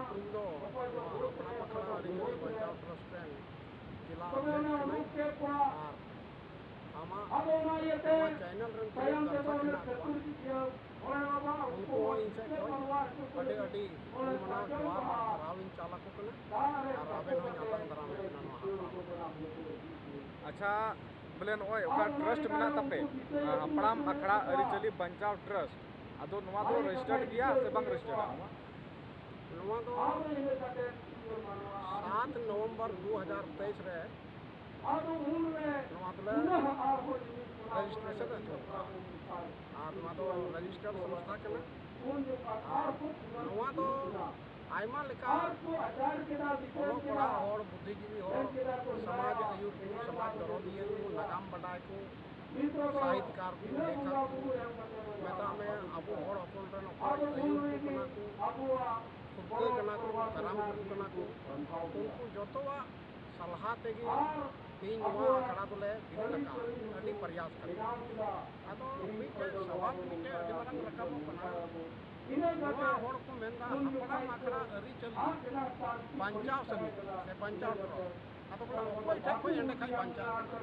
ᱩᱯᱨᱩᱢ ᱫᱚ ᱱᱚᱣᱟ ᱦᱟᱯᱲᱟᱢ ᱟᱠᱷᱲᱟ ᱟᱹᱨᱤᱪᱟᱹᱞᱤ ᱵᱟᱧᱪᱟᱣ ᱴᱨᱟᱥᱴ ᱨᱮᱱ ᱡᱮᱞᱟ ᱚᱫᱷᱭᱚᱠᱥ ᱠᱟᱹᱱᱟᱹᱧ᱾ ᱟᱨ ᱟᱢᱟᱜ ᱱᱚᱣᱟ ᱪᱮᱱᱮᱞ ᱨᱮᱱ ᱛᱤᱱᱟᱹᱜ ᱫᱚᱨᱥᱚᱠ ᱢᱮᱱᱟᱜ ᱠᱚᱣᱟ, ᱩᱱᱠᱩ ᱦᱚᱸ ᱤᱧ ᱥᱮᱫ ᱠᱷᱚᱱ ᱟᱹᱰᱤ ᱟᱹᱰᱤ ᱢᱟᱱᱟᱣ ᱡᱚᱦᱟᱨ ᱟᱨ ᱥᱟᱨᱦᱟᱣ ᱤᱧ ᱪᱟᱞ ᱟᱠᱚ ᱠᱟᱱᱟ᱾ ᱟᱨ ᱟᱵᱮᱱ ᱦᱚᱸᱧ ᱟᱛᱟᱝ ᱫᱟᱨᱟᱢᱮᱫ ᱵᱮᱱᱟ ᱱᱚᱣᱟ ᱦᱟᱯᱲᱟᱢ ᱟᱠᱷᱲᱟ᱾ ᱟᱪᱪᱷᱟ, ᱵᱚᱞᱮ ᱱᱚᱜᱼᱚᱭ ᱚᱠᱟ ᱴᱨᱟᱥᱴ ᱢᱮᱱᱟᱜ ᱛᱟᱯᱮ, ᱦᱟᱯᱲᱟᱢ ᱟᱠᱷᱲᱟ ᱟᱹᱨᱤᱪᱟᱹᱞᱤ ᱵᱟᱧᱪᱟᱣ ᱴᱨᱟᱥᱴ, ᱟᱫᱚ ᱱᱚᱣᱟ ᱫᱚ ᱨᱮᱡᱤᱥᱴᱟᱨᱰ ᱜᱮᱭᱟ ᱥᱮ ᱵᱟᱝ ᱨᱮᱡᱤᱥᱴᱟᱨᱰ? ᱱᱚᱣᱟ ᱫᱚ ᱥᱟᱛ ᱱᱚᱵᱷᱮᱢᱵᱚᱨ ᱫᱩ ᱦᱟᱡᱟᱨ ᱛᱮᱭᱤᱥ ᱨᱮ ᱱᱚᱣᱟ ᱫᱚᱞᱮ ᱨᱮᱡᱤᱥᱴᱨᱮᱥᱚᱱ ᱮᱛᱚᱦᱚᱵ ᱠᱟᱜᱼᱟ᱾ ᱟᱨ ᱱᱚᱣᱟ ᱫᱚ ᱨᱮᱡᱤᱥᱴᱟᱨᱰ ᱥᱚᱝᱥᱛᱷᱟ ᱠᱟᱱᱟ᱾ ᱟᱨ ᱱᱚᱣᱟ ᱫᱚ ᱟᱭᱢᱟ ᱞᱮᱠᱟ ᱚᱞᱚᱜ ᱯᱟᱲᱦᱟᱜ ᱦᱚᱲ, ᱵᱩᱫᱽᱫᱷᱤᱡᱤᱵᱤ ᱦᱚᱲ, ᱥᱚᱢᱟᱡᱽ ᱟᱹᱭᱩᱨ ᱠᱚ, ᱥᱚᱢᱟᱡᱽ ᱫᱚᱨᱚᱫᱤᱭᱟᱹ ᱠᱚ, ᱱᱟᱜᱟᱢ ᱵᱟᱰᱟᱭ ᱠᱚ, ᱥᱟᱦᱤᱛᱠᱟᱨ ᱠᱚ, ᱞᱮᱠᱷᱚᱠ ᱠᱚ, ᱢᱮᱛᱟᱜ ᱢᱮ, ᱟᱵᱚ ᱦᱚᱲ ᱦᱚᱯᱚᱱ ᱨᱮᱱ ᱚᱠᱚᱭ ᱟᱹᱭᱩᱨ ᱠᱚ ᱠᱟᱱᱟ ᱠᱚ, ᱯᱷᱩᱨᱜᱟᱹ ᱠᱟᱱᱟ ᱠᱚ, ᱠᱟᱨᱟᱢ ᱜᱩᱨᱩ ᱠᱟᱱᱟ ᱠᱚ, ᱩᱱᱠᱩ ᱡᱚᱛᱚᱣᱟᱜ ᱥᱟᱞᱦᱟ ᱛᱮᱜᱮ ᱛᱮᱦᱮᱧ ᱱᱚᱣᱟ ᱟᱠᱷᱲᱟ ᱫᱚᱞᱮ ᱵᱮᱨᱮᱫ ᱟᱠᱟᱫᱼᱟ᱾ ᱟᱹᱰᱤ ᱯᱨᱚᱭᱟᱥ ᱠᱟᱛᱮ᱾ ᱟᱫᱚ ᱢᱤᱫᱴᱮᱡ ᱥᱟᱣᱟᱞ ᱢᱤᱫᱴᱮᱡ ᱟᱹᱰᱤ ᱢᱟᱨᱟᱝ ᱨᱟᱠᱟᱵᱚᱜ ᱠᱟᱱᱟ, ᱱᱚᱣᱟ ᱦᱚᱲ ᱠᱚ ᱢᱮᱱᱫᱟ ᱦᱟᱯᱲᱟᱢ ᱟᱠᱷᱲᱟ ᱟᱹᱨᱤᱪᱟᱹᱞᱤ ᱵᱟᱧᱪᱟᱣ ᱥᱟᱹᱢᱤᱛ ᱥᱮ ᱵᱟᱧᱪᱟᱣ ᱴᱨᱟᱥᱴ᱾ ᱟᱫᱚ ᱵᱚᱞᱮ ᱚᱠᱚᱭ ᱴᱷᱮᱱ ᱠᱷᱚᱱ ᱮᱸᱰᱮ ᱠᱷᱟᱱ ᱵᱟᱧᱪᱟᱣ ᱠᱟᱱᱟ?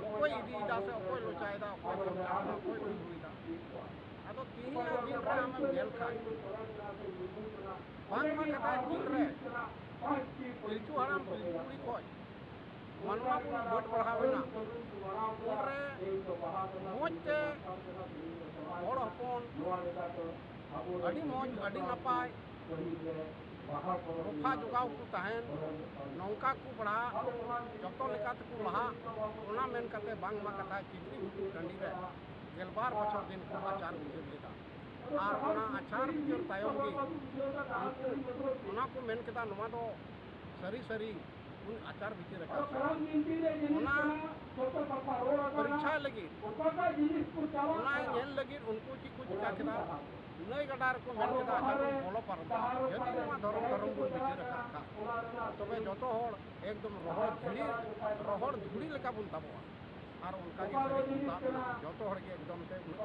ᱚᱠᱚᱭ ᱤᱫᱤᱭᱮᱫᱟ ᱥᱮ ᱚᱠᱚᱭ ᱞᱚᱪᱟᱭᱮᱫᱟ, ᱚᱠᱚᱭ ᱵᱟᱧᱪᱟᱣ ᱠᱟᱱᱟ, ᱚᱠᱚᱭ ᱠᱩᱢᱵᱽᱲᱩᱭᱮᱫᱟ? ᱟᱫᱚ ᱛᱮᱦᱮᱧᱟᱜ ᱫᱤᱱ ᱨᱮ ᱟᱢᱮᱢ ᱧᱮᱞ ᱠᱷᱟᱱ, ᱵᱟᱝᱢᱟ ᱠᱟᱛᱷᱟ ᱫᱤᱱ ᱨᱮ ᱯᱤᱞᱪᱩ ᱦᱟᱲᱟᱢ ᱯᱤᱞᱪᱩ ᱵᱩᱲᱦᱤ ᱠᱷᱚᱱ ᱢᱟᱱᱣᱟ ᱵᱚᱱ ᱵᱟᱹᱰ ᱵᱟᱲᱦᱟᱣ ᱮᱱᱟ, ᱩᱱᱨᱮ ᱢᱚᱡᱽ ᱛᱮ ᱦᱚᱲ ᱦᱚᱯᱚᱱ ᱟᱹᱰᱤ ᱢᱚᱡᱽ, ᱟᱹᱰᱤ ᱱᱟᱯᱟᱭ ᱨᱚᱯᱷᱟ ᱡᱚᱜᱟᱣ ᱠᱚ ᱛᱟᱦᱮᱱ, ᱱᱚᱝᱠᱟ ᱠᱚ ᱯᱟᱲᱦᱟᱜ, ᱡᱚᱛᱚ ᱞᱮᱠᱟ ᱛᱮᱠᱚ ᱞᱟᱦᱟᱜ, ᱚᱱᱟ ᱢᱮᱱ ᱠᱟᱛᱮ ᱵᱟᱝᱢᱟ ᱠᱟᱛᱷᱟ ᱪᱤᱛᱨᱤ ᱜᱷᱩᱴᱩ ᱴᱟᱺᱰᱤ ᱨᱮ ᱜᱮᱞᱵᱟᱨ ᱵᱚᱪᱷᱚᱨ ᱫᱤᱱ ᱠᱚ ᱟᱪᱟᱨ ᱵᱤᱪᱟᱹᱨ ᱞᱮᱫᱟ᱾ ᱟᱨ ᱚᱱᱟ ᱟᱪᱟᱨ ᱵᱤᱪᱟᱹᱨ ᱛᱟᱭᱚᱢ ᱜᱮ ᱩᱱᱠᱩ ᱚᱱᱟ ᱠᱚ ᱢᱮᱱ ᱠᱮᱫᱟ, ᱱᱚᱣᱟ ᱫᱚ ᱥᱟᱹᱨᱤ ᱥᱟᱹᱨᱤ ᱩᱱ ᱟᱪᱟᱨ ᱵᱤᱪᱟᱹᱨ ᱟᱠᱟᱫ ᱥᱮ ᱵᱟᱝ᱾ ᱚᱱᱟ ᱯᱚᱨᱤᱪᱷᱟ ᱞᱟᱹᱜᱤᱫ, ᱚᱱᱟ ᱧᱮᱞ ᱞᱟᱹᱜᱤᱫ ᱩᱱᱠᱩ ᱪᱮᱫ ᱠᱚ ᱪᱤᱠᱟ ᱠᱮᱫᱟ, ᱱᱟᱹᱭ ᱜᱟᱰᱟ ᱨᱮᱠᱚ ᱢᱮᱱ ᱠᱮᱫᱟ, ᱟᱪᱪᱷᱟ, ᱵᱚᱱ ᱵᱚᱞᱚ ᱯᱟᱨᱚᱢ, ᱡᱩᱫᱤ ᱱᱚᱣᱟ ᱫᱷᱚᱨᱚᱢ ᱫᱷᱚᱨᱚᱢ ᱵᱚᱱ ᱵᱤᱪᱟᱹᱨ ᱟᱠᱟᱫ ᱠᱷᱟᱱ, ᱛᱚᱵᱮ ᱡᱚᱛᱚ ᱦᱚᱲ ᱮᱠᱫᱚᱢ ᱨᱚᱦᱚᱲ ᱫᱷᱩᱲᱤ, ᱨᱚᱦᱚᱲ ᱫᱷᱩᱲᱤ ᱞᱮᱠᱟ ᱵᱚᱱ ᱛᱟᱵᱚᱜᱼᱟ᱾ ᱟᱨ ᱚᱱᱠᱟ ᱜᱮ ᱥᱟᱹᱨᱤ ᱠᱚ ᱛᱟᱵ ᱮᱱᱟ, ᱡᱚᱛᱚ ᱦᱚᱲ ᱜᱮ ᱮᱠᱫᱚᱢ ᱛᱮ ᱩᱱᱟᱹᱜ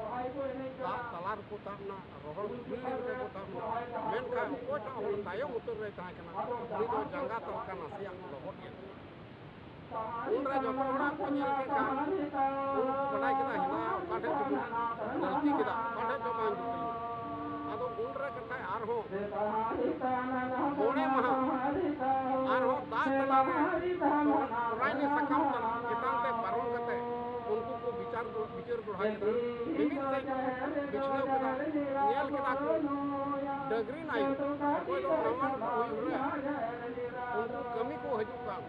ᱫᱟᱜ ᱛᱟᱞᱟ ᱨᱮᱠᱚ ᱛᱟᱵ ᱮᱱᱟ, ᱨᱚᱦᱚᱲ ᱫᱷᱩᱲᱤ ᱞᱮᱠᱟ ᱠᱚ ᱛᱟᱵ ᱮᱱᱟ᱾ ᱢᱮᱱᱠᱷᱟᱱ ᱚᱠᱚᱭᱴᱟᱜ ᱦᱚᱲ ᱛᱟᱭᱚᱢ ᱩᱛᱟᱹᱨ ᱨᱮ ᱛᱟᱦᱮᱸ ᱠᱟᱱᱟ, ᱩᱱᱤ ᱫᱚ ᱡᱟᱸᱜᱟ ᱛᱟᱞᱠᱟ ᱱᱟᱥᱮᱭᱟᱜ ᱞᱚᱦᱚᱫ ᱜᱮ᱾ ᱩᱱᱨᱮ ᱡᱚᱛᱚ ᱦᱚᱲᱟᱜ ᱠᱚ ᱧᱮᱞ ᱠᱮᱫ ᱠᱷᱟᱱ, ᱩᱱᱠᱩ ᱵᱟᱰᱟᱭ ᱠᱮᱫᱟ, ᱦᱮᱱᱟ ᱚᱠᱟ ᱴᱷᱮᱡ ᱪᱚᱵᱚᱱ ᱜᱟᱹᱞᱛᱤ ᱠᱮᱫᱟ, ᱚᱠᱟ ᱴᱷᱮᱡ ᱪᱚ ᱵᱟᱝ ᱡᱩᱛ ᱞᱮᱱᱟ᱾ ᱟᱫᱚ ᱩᱱᱨᱮ ᱠᱟᱛᱷᱟᱭ ᱟᱨᱦᱚᱸ ᱢᱚᱬᱮ ᱢᱟᱦᱟ, ᱟᱨᱦᱚᱸ ᱫᱟᱜ ᱛᱟᱞᱟᱨᱮ ᱯᱚᱨᱟᱭᱱᱤ ᱥᱟᱠᱟᱢ ᱛᱟᱞᱟ ᱪᱮᱛᱟᱱ ᱛᱮ ᱯᱟᱨᱚᱢ ᱠᱟᱛᱮ ᱩᱱᱠᱩ ᱠᱚ ᱵᱤᱪᱟᱨ ᱫᱚ, ᱵᱤᱪᱟᱹᱨ ᱫᱚᱦᱲᱟ ᱠᱮᱫᱟ, ᱢᱤᱢᱤᱫ ᱥᱮᱫ ᱵᱤᱪᱷᱱᱟᱹᱣ ᱠᱮᱫᱟ, ᱧᱮᱞ ᱠᱮᱫᱟ ᱠᱚ ᱰᱟᱹᱝᱨᱤ ᱱᱟᱭᱚ ᱚᱠᱚᱭ ᱫᱚ ᱱᱟᱣᱟ ᱱᱩᱠᱩ ᱦᱩᱭᱩᱜ ᱨᱮ ᱩᱱᱠᱩ ᱠᱟᱹᱢᱤ ᱠᱚ ᱦᱤᱡᱩᱜ ᱠᱟᱱ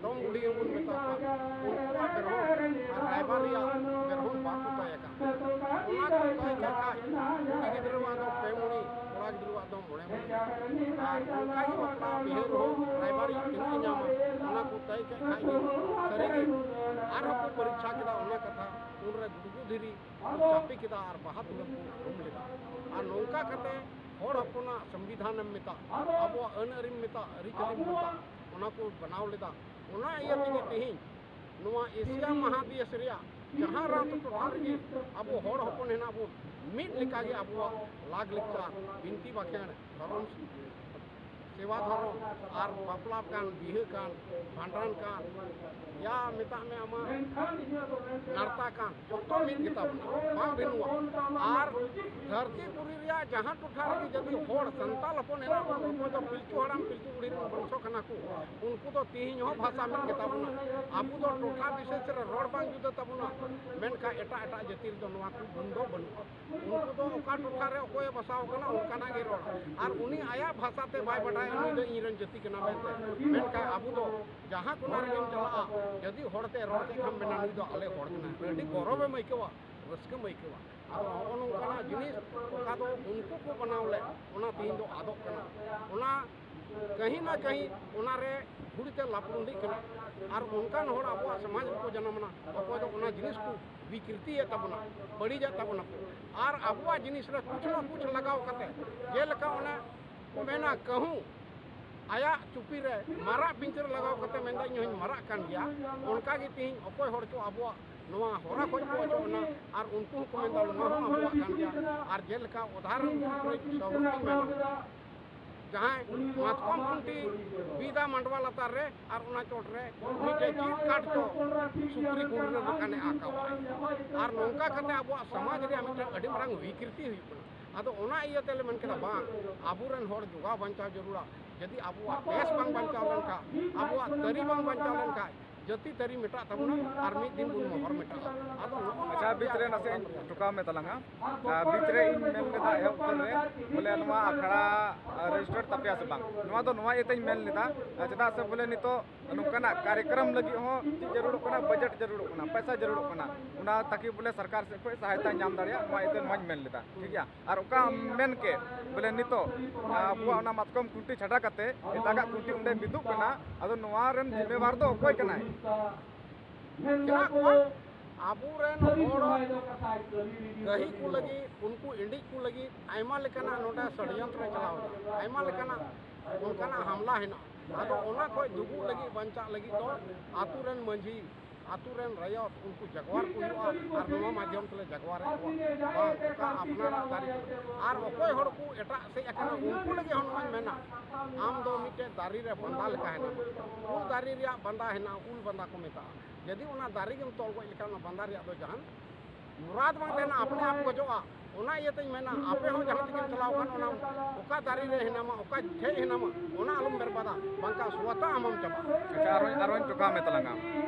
ᱰᱚᱢ ᱵᱩᱰᱷᱤ ᱦᱚᱸᱵᱚᱱ ᱢᱮᱛᱟ ᱠᱚᱣᱟ, ᱩᱱᱠᱩᱣᱟᱜ ᱵᱮᱨᱦᱚᱸ ᱟᱨ ᱨᱟᱭᱵᱟᱨ ᱨᱮᱭᱟᱜ ᱵᱮᱨᱦᱚᱸ ᱵᱟᱠᱚ ᱛᱟᱭ ᱟᱠᱟᱱ᱾ ᱚᱱᱟ ᱠᱚ ᱛᱟᱭ ᱠᱟᱜ ᱠᱷᱟᱡ ᱠᱩᱲᱤ ᱜᱤᱫᱽᱨᱟᱹᱣᱟᱜ ᱫᱚ ᱯᱮ ᱢᱩᱲᱤ, ᱠᱚᱲᱟ ᱜᱤᱫᱽᱨᱟᱹᱣᱟᱜ ᱫᱚ ᱢᱚᱬᱮ ᱢᱩᱲᱤ᱾ ᱟᱨ ᱚᱱᱠᱟ ᱜᱮ ᱵᱟᱯᱞᱟ ᱵᱤᱦᱟᱹ ᱨᱮᱦᱚᱸ ᱨᱟᱭᱵᱟᱨᱤᱡ ᱛᱤᱱᱟᱹᱜ ᱮ ᱧᱟᱢᱟ, ᱚᱱᱟ ᱠᱚ ᱛᱟᱭ ᱠᱟᱜ ᱠᱷᱟᱡ ᱜᱮ ᱥᱟᱹᱨᱤ ᱜᱮ᱾ ᱟᱨᱦᱚᱸ ᱠᱚ ᱯᱚᱨᱤᱠᱠᱷᱟ ᱠᱮᱫᱟ ᱚᱱᱟ ᱠᱟᱛᱷᱟ, ᱩᱱᱨᱮ ᱜᱩᱰᱜᱩ ᱫᱷᱤᱨᱤ ᱠᱚ ᱪᱟᱯᱮ ᱠᱮᱫᱟ ᱟᱨ ᱵᱟᱦᱟ ᱛᱩᱞᱟᱹᱢ ᱠᱚ ᱩᱨᱩᱢ ᱞᱮᱫᱟ᱾ ᱟᱨ ᱱᱚᱝᱠᱟ ᱠᱟᱛᱮ ᱦᱚᱲ ᱦᱚᱯᱚᱱᱟᱜ ᱥᱚᱝᱵᱤᱫᱷᱟᱱᱮᱢ ᱢᱮᱛᱟᱜ, ᱟᱵᱚᱣᱟᱜ ᱟᱹᱱ ᱟᱹᱨᱤᱢ ᱢᱮᱛᱟᱜ, ᱟᱹᱨᱤᱪᱟᱹᱞᱤᱢ ᱢᱮᱛᱟᱜ, ᱚᱱᱟ ᱠᱚ ᱵᱮᱱᱟᱣ ᱞᱮᱫᱟ᱾ ᱚᱱᱟ ᱤᱭᱟᱹ ᱛᱮᱜᱮ ᱛᱮᱦᱮᱧ ᱱᱚᱣᱟ ᱮᱥᱤᱭᱟ ᱢᱟᱦᱟᱫᱮᱥ ᱨᱮᱭᱟᱜ ᱡᱟᱦᱟᱸ ᱨᱟᱡᱽ ᱴᱚᱴᱷᱟ ᱨᱮᱜᱮ ᱟᱵᱚ ᱦᱚᱲ ᱦᱚᱯᱚᱱ ᱦᱮᱱᱟᱜ ᱵᱚᱱ, ᱢᱤᱫ ᱞᱮᱠᱟᱜᱮ ᱟᱵᱚᱣᱟᱜ ᱞᱟᱜᱽ ᱞᱮᱠᱪᱟᱨ, ᱵᱤᱱᱛᱤ ᱵᱟᱠᱷᱮᱬ, ᱫᱷᱚᱨᱚᱢ ᱥᱮᱵᱟ ᱫᱷᱚᱨᱚᱢ ᱟᱨ ᱵᱟᱯᱞᱟ ᱠᱟᱱ, ᱵᱤᱦᱟᱹ ᱠᱟᱱ, ᱵᱷᱟᱸᱰᱟᱱ ᱠᱟᱱ, ᱭᱟ ᱢᱮᱛᱟᱜ ᱢᱮ ᱟᱢᱟᱜ ᱱᱟᱨᱛᱟ ᱠᱟᱱ, ᱡᱚᱛᱚ ᱢᱤᱫ ᱜᱮᱛᱟ ᱵᱚᱱᱟ, ᱵᱟᱝ ᱵᱷᱤᱱᱩᱣᱟ᱾ ᱟᱨ ᱫᱷᱟᱹᱨᱛᱤ ᱯᱩᱨᱤ ᱨᱮᱭᱟᱜ ᱡᱟᱦᱟᱸ ᱴᱚᱴᱷᱟ ᱨᱮᱜᱮ ᱡᱩᱫᱤ ᱦᱚᱲ ᱥᱟᱱᱛᱟᱞ ᱦᱚᱯᱚᱱ ᱦᱮᱱᱟᱜ ᱵᱚᱱᱟ, ᱚᱠᱚᱭ ᱫᱚ ᱯᱤᱞᱪᱩ ᱦᱟᱲᱟᱢ ᱯᱤᱞᱪᱩ ᱵᱩᱲᱦᱤ ᱨᱮᱱ ᱵᱚᱝᱥᱚ ᱠᱟᱱᱟ ᱠᱚ, ᱩᱱᱠᱩ ᱫᱚ ᱛᱤᱦᱤᱧ ᱦᱚᱸ ᱵᱷᱟᱥᱟ ᱢᱤᱫ ᱜᱮᱛᱟ ᱵᱚᱱᱟ᱾ ᱟᱵᱚ ᱫᱚ ᱴᱚᱴᱷᱟ ᱵᱤᱥᱮᱥ ᱨᱮ ᱨᱚᱲ ᱵᱟᱝ ᱡᱩᱫᱟᱹ ᱛᱟᱵᱚᱱᱟ, ᱢᱮᱱᱠᱷᱟᱱ ᱮᱴᱟᱜ ᱮᱴᱟᱜ ᱡᱟᱹᱛᱤ ᱨᱮᱫᱚ ᱱᱚᱣᱟ ᱠᱚ ᱜᱩᱱ ᱫᱚ ᱵᱟᱹᱱᱩᱜᱼᱟ᱾ ᱩᱱᱠᱩ ᱫᱚ ᱚᱠᱟ ᱴᱚᱴᱷᱟ ᱨᱮ ᱚᱠᱚᱭᱮ ᱵᱟᱥᱟᱣ ᱠᱟᱱᱟ, ᱚᱱᱠᱟᱱᱟᱜ ᱜᱮ ᱨᱚᱲᱟ᱾ ᱟᱨ ᱩᱱᱤ ᱟᱭᱟᱜ ᱵᱷᱟᱥᱟ ᱛᱮ ᱵᱟᱭ ᱵᱟᱰᱟᱭᱟ, ᱩᱱᱤ ᱫᱚ ᱤᱧ ᱨᱮᱱ ᱡᱟᱹᱛᱤ ᱠᱟᱱᱟ ᱢᱮᱱᱛᱮ᱾ ᱢᱮᱱᱠᱷᱟᱱ ᱟᱵᱚ ᱫᱚ ᱡᱟᱦᱟᱸ ᱠᱚᱱᱟ ᱨᱮᱜᱮᱢ ᱪᱟᱞᱟᱜᱼᱟ, ᱡᱩᱫᱤ ᱦᱚᱲ ᱛᱮ ᱨᱚᱲ ᱠᱮᱫ ᱠᱷᱟᱱ ᱢᱮᱱᱟ, "ᱱᱩᱭ ᱫᱚ ᱟᱞᱮ ᱦᱚᱲ ᱠᱟᱱᱟᱭ", ᱟᱹᱰᱤ ᱜᱚᱨᱚᱵᱮᱢ ᱟᱹᱭᱠᱟᱹᱣᱟ᱾ ᱨᱟᱹᱥᱠᱟᱹᱢ ᱟᱹᱭᱠᱟᱹᱣᱟ᱾ ᱟᱫᱚ ᱦᱚᱸᱜᱼᱚ ᱱᱚᱝᱠᱟᱱᱟᱜ ᱡᱤᱱᱤᱥ ᱚᱠᱟ ᱫᱚ ᱩᱱᱠᱩ ᱠᱚ ᱵᱮᱱᱟᱣ ᱞᱮᱫ, ᱚᱱᱟ ᱛᱮᱦᱮᱧ ᱫᱚ ᱟᱫᱚᱜ ᱠᱟᱱᱟ᱾ ᱚᱱᱟ ᱠᱟᱹᱦᱤ ᱱᱟ ᱠᱟᱹᱦᱤ ᱚᱱᱟ ᱨᱮ ᱜᱷᱩᱲᱤ ᱛᱮ ᱞᱟᱯᱲᱩᱸᱰᱤᱜ ᱠᱟᱱᱟ᱾ ᱟᱨ ᱚᱱᱠᱟᱱ ᱦᱚᱲ ᱟᱵᱚᱣᱟᱜ ᱥᱚᱢᱟᱡᱽ ᱨᱮᱠᱚ ᱡᱟᱱᱟᱢ ᱮᱱᱟ, ᱚᱠᱚᱭ ᱫᱚ ᱚᱱᱟ ᱡᱤᱱᱤᱥ ᱠᱚ ᱵᱤᱠᱨᱤᱛᱤᱭᱮᱫ ᱛᱟᱵᱚᱱᱟ, ᱵᱟᱹᱲᱤᱡᱮᱫ ᱛᱟᱵᱚᱱᱟ ᱠᱚ᱾ ᱟᱨ ᱟᱵᱚᱣᱟᱜ ᱡᱤᱱᱤᱥ ᱨᱮ ᱠᱩᱪ ᱱᱟ ᱠᱩᱪ ᱞᱟᱜᱟᱣ ᱠᱟᱛᱮ, ᱡᱮᱞᱮᱠᱟ ᱚᱱᱮ ᱠᱚ ᱢᱮᱱᱟ, ᱠᱟᱹᱦᱩ ᱟᱭᱟᱜ ᱪᱩᱯᱤ ᱨᱮ ᱢᱟᱨᱟᱜ ᱯᱤᱧᱪᱟᱹᱨ ᱞᱟᱜᱟᱣ ᱠᱟᱛᱮ ᱢᱮᱱᱫᱟ, "ᱤᱧ ᱦᱚᱧ ᱢᱟᱨᱟᱜ ᱠᱟᱱ ᱜᱮᱭᱟ", ᱚᱱᱠᱟ ᱜᱮ ᱛᱮᱦᱮᱧ ᱚᱠᱚᱭ ᱦᱚᱲ ᱪᱚ ᱟᱵᱚᱣᱟᱜ ᱱᱚᱣᱟ ᱦᱚᱨᱟ ᱠᱷᱚᱡ ᱠᱚ ᱚᱪᱚᱜ ᱮᱱᱟ, ᱟᱨ ᱩᱱᱠᱩ ᱦᱚᱸᱠᱚ ᱢᱮᱱᱫᱟ, "ᱱᱚᱣᱟ ᱦᱚᱸ ᱟᱵᱚᱣᱟᱜ ᱠᱟᱱ ᱜᱮᱭᱟ", ᱟᱨ ᱡᱮᱞᱮᱠᱟ ᱩᱫᱟᱦᱚᱨᱚᱱ ᱨᱩᱯ ᱨᱮ ᱥᱟᱶᱨᱩᱯ ᱤᱧ ᱢᱮᱱᱟ, ᱡᱟᱦᱟᱸᱭ ᱢᱟᱛᱠᱚᱢ ᱠᱷᱩᱱᱴᱤ ᱵᱤᱫᱟ ᱢᱟᱰᱣᱟ ᱞᱟᱛᱟᱨ ᱨᱮ ᱟᱨ ᱚᱱᱟ ᱪᱚᱴ ᱨᱮ ᱢᱤᱫᱴᱮᱡ ᱪᱮᱫ ᱠᱟᱴ ᱪᱚ ᱥᱩᱠᱨᱤ ᱠᱩᱸᱰᱨᱟᱹ ᱞᱮᱠᱟᱱᱮ ᱟᱸᱠᱟᱣᱟ᱾ ᱟᱨ ᱱᱚᱝᱠᱟ ᱠᱟᱛᱮ ᱟᱵᱚᱣᱟᱜ ᱥᱚᱢᱟᱡᱽ ᱨᱮᱭᱟᱜ ᱢᱤᱫᱴᱮᱱ ᱟᱹᱰᱤ ᱢᱟᱨᱟᱝ ᱵᱤᱠᱨᱤᱛᱤ ᱦᱩᱭᱩᱜ ᱠᱟᱱᱟ᱾ ᱟᱫᱚ ᱚᱱᱟ ᱤᱭᱟᱹ ᱛᱮᱞᱮ ᱢᱮᱱ ᱠᱮᱫᱟ, ᱵᱟᱝ, ᱟᱵᱚᱨᱮᱱ ᱦᱚᱲ ᱡᱚᱜᱟᱣ ᱵᱟᱧᱪᱟᱣ ᱡᱟᱹᱨᱩᱲᱟ᱾ ᱡᱩᱫᱤ ᱟᱵᱚᱣᱟᱜ ᱵᱮᱥ ᱵᱟᱝ ᱵᱟᱧᱪᱟᱣ ᱞᱮᱱᱠᱷᱟᱱ, ᱟᱵᱚᱣᱟᱜ ᱛᱟᱹᱨᱤ ᱵᱟᱝ ᱵᱟᱧᱪᱟᱣ ᱞᱮᱱᱠᱷᱟᱱ, ᱡᱟᱹᱛᱤ ᱛᱟᱹᱨᱤ ᱢᱮᱴᱟᱜ ᱛᱟᱵᱚᱱᱟ ᱟᱨ ᱢᱤᱫ ᱫᱤᱱ ᱵᱚᱱ ᱢᱚᱦᱚᱨ ᱢᱮᱴᱟᱜᱼᱟ᱾ ᱟᱫᱚ ᱱᱚᱜᱼᱚ ᱱᱚᱣᱟ ᱟᱪᱪᱷᱟ, ᱵᱤᱪ ᱨᱮ ᱱᱟᱥᱮ ᱤᱧ ᱴᱚᱠᱟᱣ ᱢᱮ ᱛᱟᱞᱟᱝᱟ᱾ ᱟᱨ ᱵᱤᱪ ᱨᱮ ᱤᱧ ᱢᱮᱱ ᱞᱮᱫᱟ ᱮᱦᱚᱵ ᱩᱛᱟᱹᱨ ᱨᱮ, ᱵᱚᱞᱮ ᱱᱚᱣᱟ ᱟᱠᱷᱲᱟ, ᱟ, ᱨᱮᱡᱤᱥᱴᱟᱨ ᱛᱟᱯᱮᱭᱟ ᱥᱮ ᱵᱟᱝ? ᱱᱚᱣᱟ ᱫᱚ ᱱᱚᱣᱟ ᱤᱭᱟᱹᱛᱮᱧ ᱢᱮᱱ ᱞᱮᱫᱟ, ᱟ, ᱪᱮᱫᱟᱜ ᱥᱮ ᱵᱚᱞᱮ ᱱᱤᱛᱚᱜ ᱱᱚᱝᱠᱟᱱᱟᱜ ᱠᱟᱨᱭᱚᱠᱨᱚᱢ ᱞᱟᱹᱜᱤᱫ ᱦᱚᱸ ᱪᱮᱫ ᱡᱟᱹᱨᱩᱲᱚᱜ ᱠᱟᱱᱟ? ᱵᱟᱡᱮᱴ ᱡᱟᱹᱨᱩᱲᱚᱜ ᱠᱟᱱᱟ, ᱯᱚᱭᱥᱟ ᱡᱟᱹᱨᱩᱲᱚᱜ ᱠᱟᱱᱟ᱾ ᱚᱱᱟ ᱛᱟᱠᱤ ᱵᱚᱞᱮ ᱥᱚᱨᱠᱟᱨ ᱥᱮᱫ ᱠᱷᱚᱱ ᱥᱟᱦᱟᱭᱛᱟ ᱧᱟᱢ ᱫᱟᱲᱮᱭᱟᱜ, ᱱᱚᱣᱟ ᱤᱭᱟᱹᱛᱮ ᱱᱚᱣᱟᱧ ᱢᱮᱱ ᱞᱮᱫᱟ, ᱴᱷᱤᱠ ᱜᱮᱭᱟ? ᱟᱨ ᱚᱠᱟᱢ ᱢᱮᱱ ᱠᱮᱫ ᱵᱚᱞᱮ ᱱᱤᱛᱚᱜ, ᱟ, ᱟᱵᱚᱣᱟᱜ ᱚᱱᱟ ᱢᱟᱛᱠᱚᱢ ᱠᱷᱩᱱᱴᱤ ᱪᱷᱟᱰᱟ ᱠᱟᱛᱮ ᱮᱴᱟᱜᱟᱜ ᱠᱷᱩᱱᱴᱤ ᱚᱸᱰᱮ ᱵᱤᱫᱩᱜ ᱠᱟᱱᱟ, ᱟᱫᱚ ᱱᱚᱣᱟ ᱨᱮᱱ ᱡᱤᱢᱢᱮᱣᱟᱨ ᱫᱚ ᱚᱠᱚᱭ ᱠᱟᱱᱟᱭ? ᱢᱮᱱᱟᱜ ᱠᱚᱣᱟ᱾ ᱟᱵᱚᱨᱮᱱ ᱦᱚᱲ ᱠᱟᱹᱦᱤ ᱠᱚ ᱞᱟᱹᱜᱤᱫ, ᱩᱱᱠᱩ ᱤᱸᱰᱤᱡ ᱠᱚ ᱞᱟᱹᱜᱤᱫ ᱟᱭᱢᱟ ᱞᱮᱠᱟᱱᱟᱜ ᱱᱚᱰᱮ ᱥᱚᱲᱭᱚᱱᱛᱨᱚ ᱪᱟᱞᱟᱣ ᱮᱱᱟ, ᱟᱭᱢᱟ ᱞᱮᱠᱟᱱᱟᱜ ᱚᱱᱠᱟᱱᱟᱜ ᱦᱟᱢᱞᱟ ᱦᱮᱱᱟᱜᱼᱟ᱾ ᱟᱫᱚ ᱚᱱᱟ ᱠᱷᱚᱱ ᱫᱩᱜᱩᱜ ᱞᱟᱹᱜᱤᱫ, ᱵᱟᱧᱪᱟᱜ ᱞᱟᱹᱜᱤᱫ ᱫᱚ ᱟᱛᱳ ᱨᱮᱱ ᱢᱟᱹᱡᱷᱤ, ᱟᱛᱳ ᱨᱮᱱ ᱨᱟᱭᱚᱛ, ᱩᱱᱠᱩ ᱡᱟᱜᱽᱣᱟᱨ ᱠᱚ ᱦᱩᱭᱩᱜᱼᱟ᱾ ᱟᱨ ᱱᱚᱣᱟ ᱢᱟᱫᱽᱫᱷᱚᱢ ᱛᱮᱞᱮ ᱡᱟᱜᱽᱣᱟᱨᱮᱫ ᱠᱚᱣᱟ, ᱵᱟᱝ, ᱚᱠᱟ ᱟᱯᱱᱟᱨᱟᱜ ᱫᱟᱨᱮ ᱠᱟᱱᱟ᱾ ᱟᱨ ᱚᱠᱚᱭ ᱦᱚᱲ ᱠᱚ ᱮᱴᱟᱜ ᱥᱮᱫ ᱟᱠᱟᱱᱟ, ᱩᱱᱠᱩ ᱞᱟᱹᱜᱤᱫ ᱦᱚᱸ ᱱᱚᱣᱟᱧ ᱢᱮᱱᱟ, ᱟᱢ ᱫᱚ ᱢᱤᱫᱴᱮᱡ ᱫᱟᱨᱮ ᱨᱮ ᱵᱟᱸᱫᱟ ᱞᱮᱠᱟ ᱦᱮᱱᱟᱢᱟ᱾ ᱩᱞ ᱫᱟᱨᱮ ᱨᱮᱭᱟᱜ ᱵᱟᱸᱫᱟ ᱦᱮᱱᱟᱜᱼᱟ, ᱩᱞ ᱵᱟᱸᱫᱟ ᱠᱚ ᱢᱮᱛᱟᱜᱼᱟ᱾ ᱡᱩᱫᱤ ᱚᱱᱟ ᱫᱟᱨᱮ ᱜᱮᱢ ᱛᱚᱞ ᱜᱚᱡ ᱞᱮᱠᱷᱟᱱ, ᱚᱱᱟ ᱵᱟᱸᱫᱟ ᱨᱮᱭᱟᱜ ᱫᱚ ᱡᱟᱦᱟᱱ ᱢᱩᱨᱟᱫ ᱵᱟᱝ ᱛᱟᱦᱮᱱᱟ, ᱟᱯᱱᱮ ᱟᱯ ᱜᱚᱡᱚᱜᱼᱟ᱾ ᱚᱱᱟ ᱤᱭᱟᱹᱛᱮᱧ ᱢᱮᱱᱟ, ᱟᱯᱮ ᱦᱚᱸ ᱡᱟᱦᱟᱸ ᱛᱮᱜᱮᱢ ᱪᱟᱞᱟᱣ ᱠᱟᱱ, ᱚᱱᱟ ᱚᱠᱟ ᱫᱟᱨᱮ ᱨᱮ ᱦᱮᱱᱟᱢᱟ, ᱚᱠᱟ ᱴᱷᱮᱡ ᱦᱮᱱᱟᱢᱟ, ᱚᱱᱟ ᱟᱞᱚᱢ ᱵᱮᱨᱵᱟᱫᱟ, ᱵᱟᱝᱠᱷᱟᱱ ᱥᱩᱣᱟᱛᱟ ᱟᱢᱮᱢ ᱪᱟᱵᱟᱜᱼᱟ᱾ ᱟᱪᱪᱷᱟ, ᱟᱨᱚᱧ, ᱟᱨᱚᱧ ᱴᱚᱠᱟᱣ ᱢᱮ ᱛᱟᱞᱟᱝᱟ᱾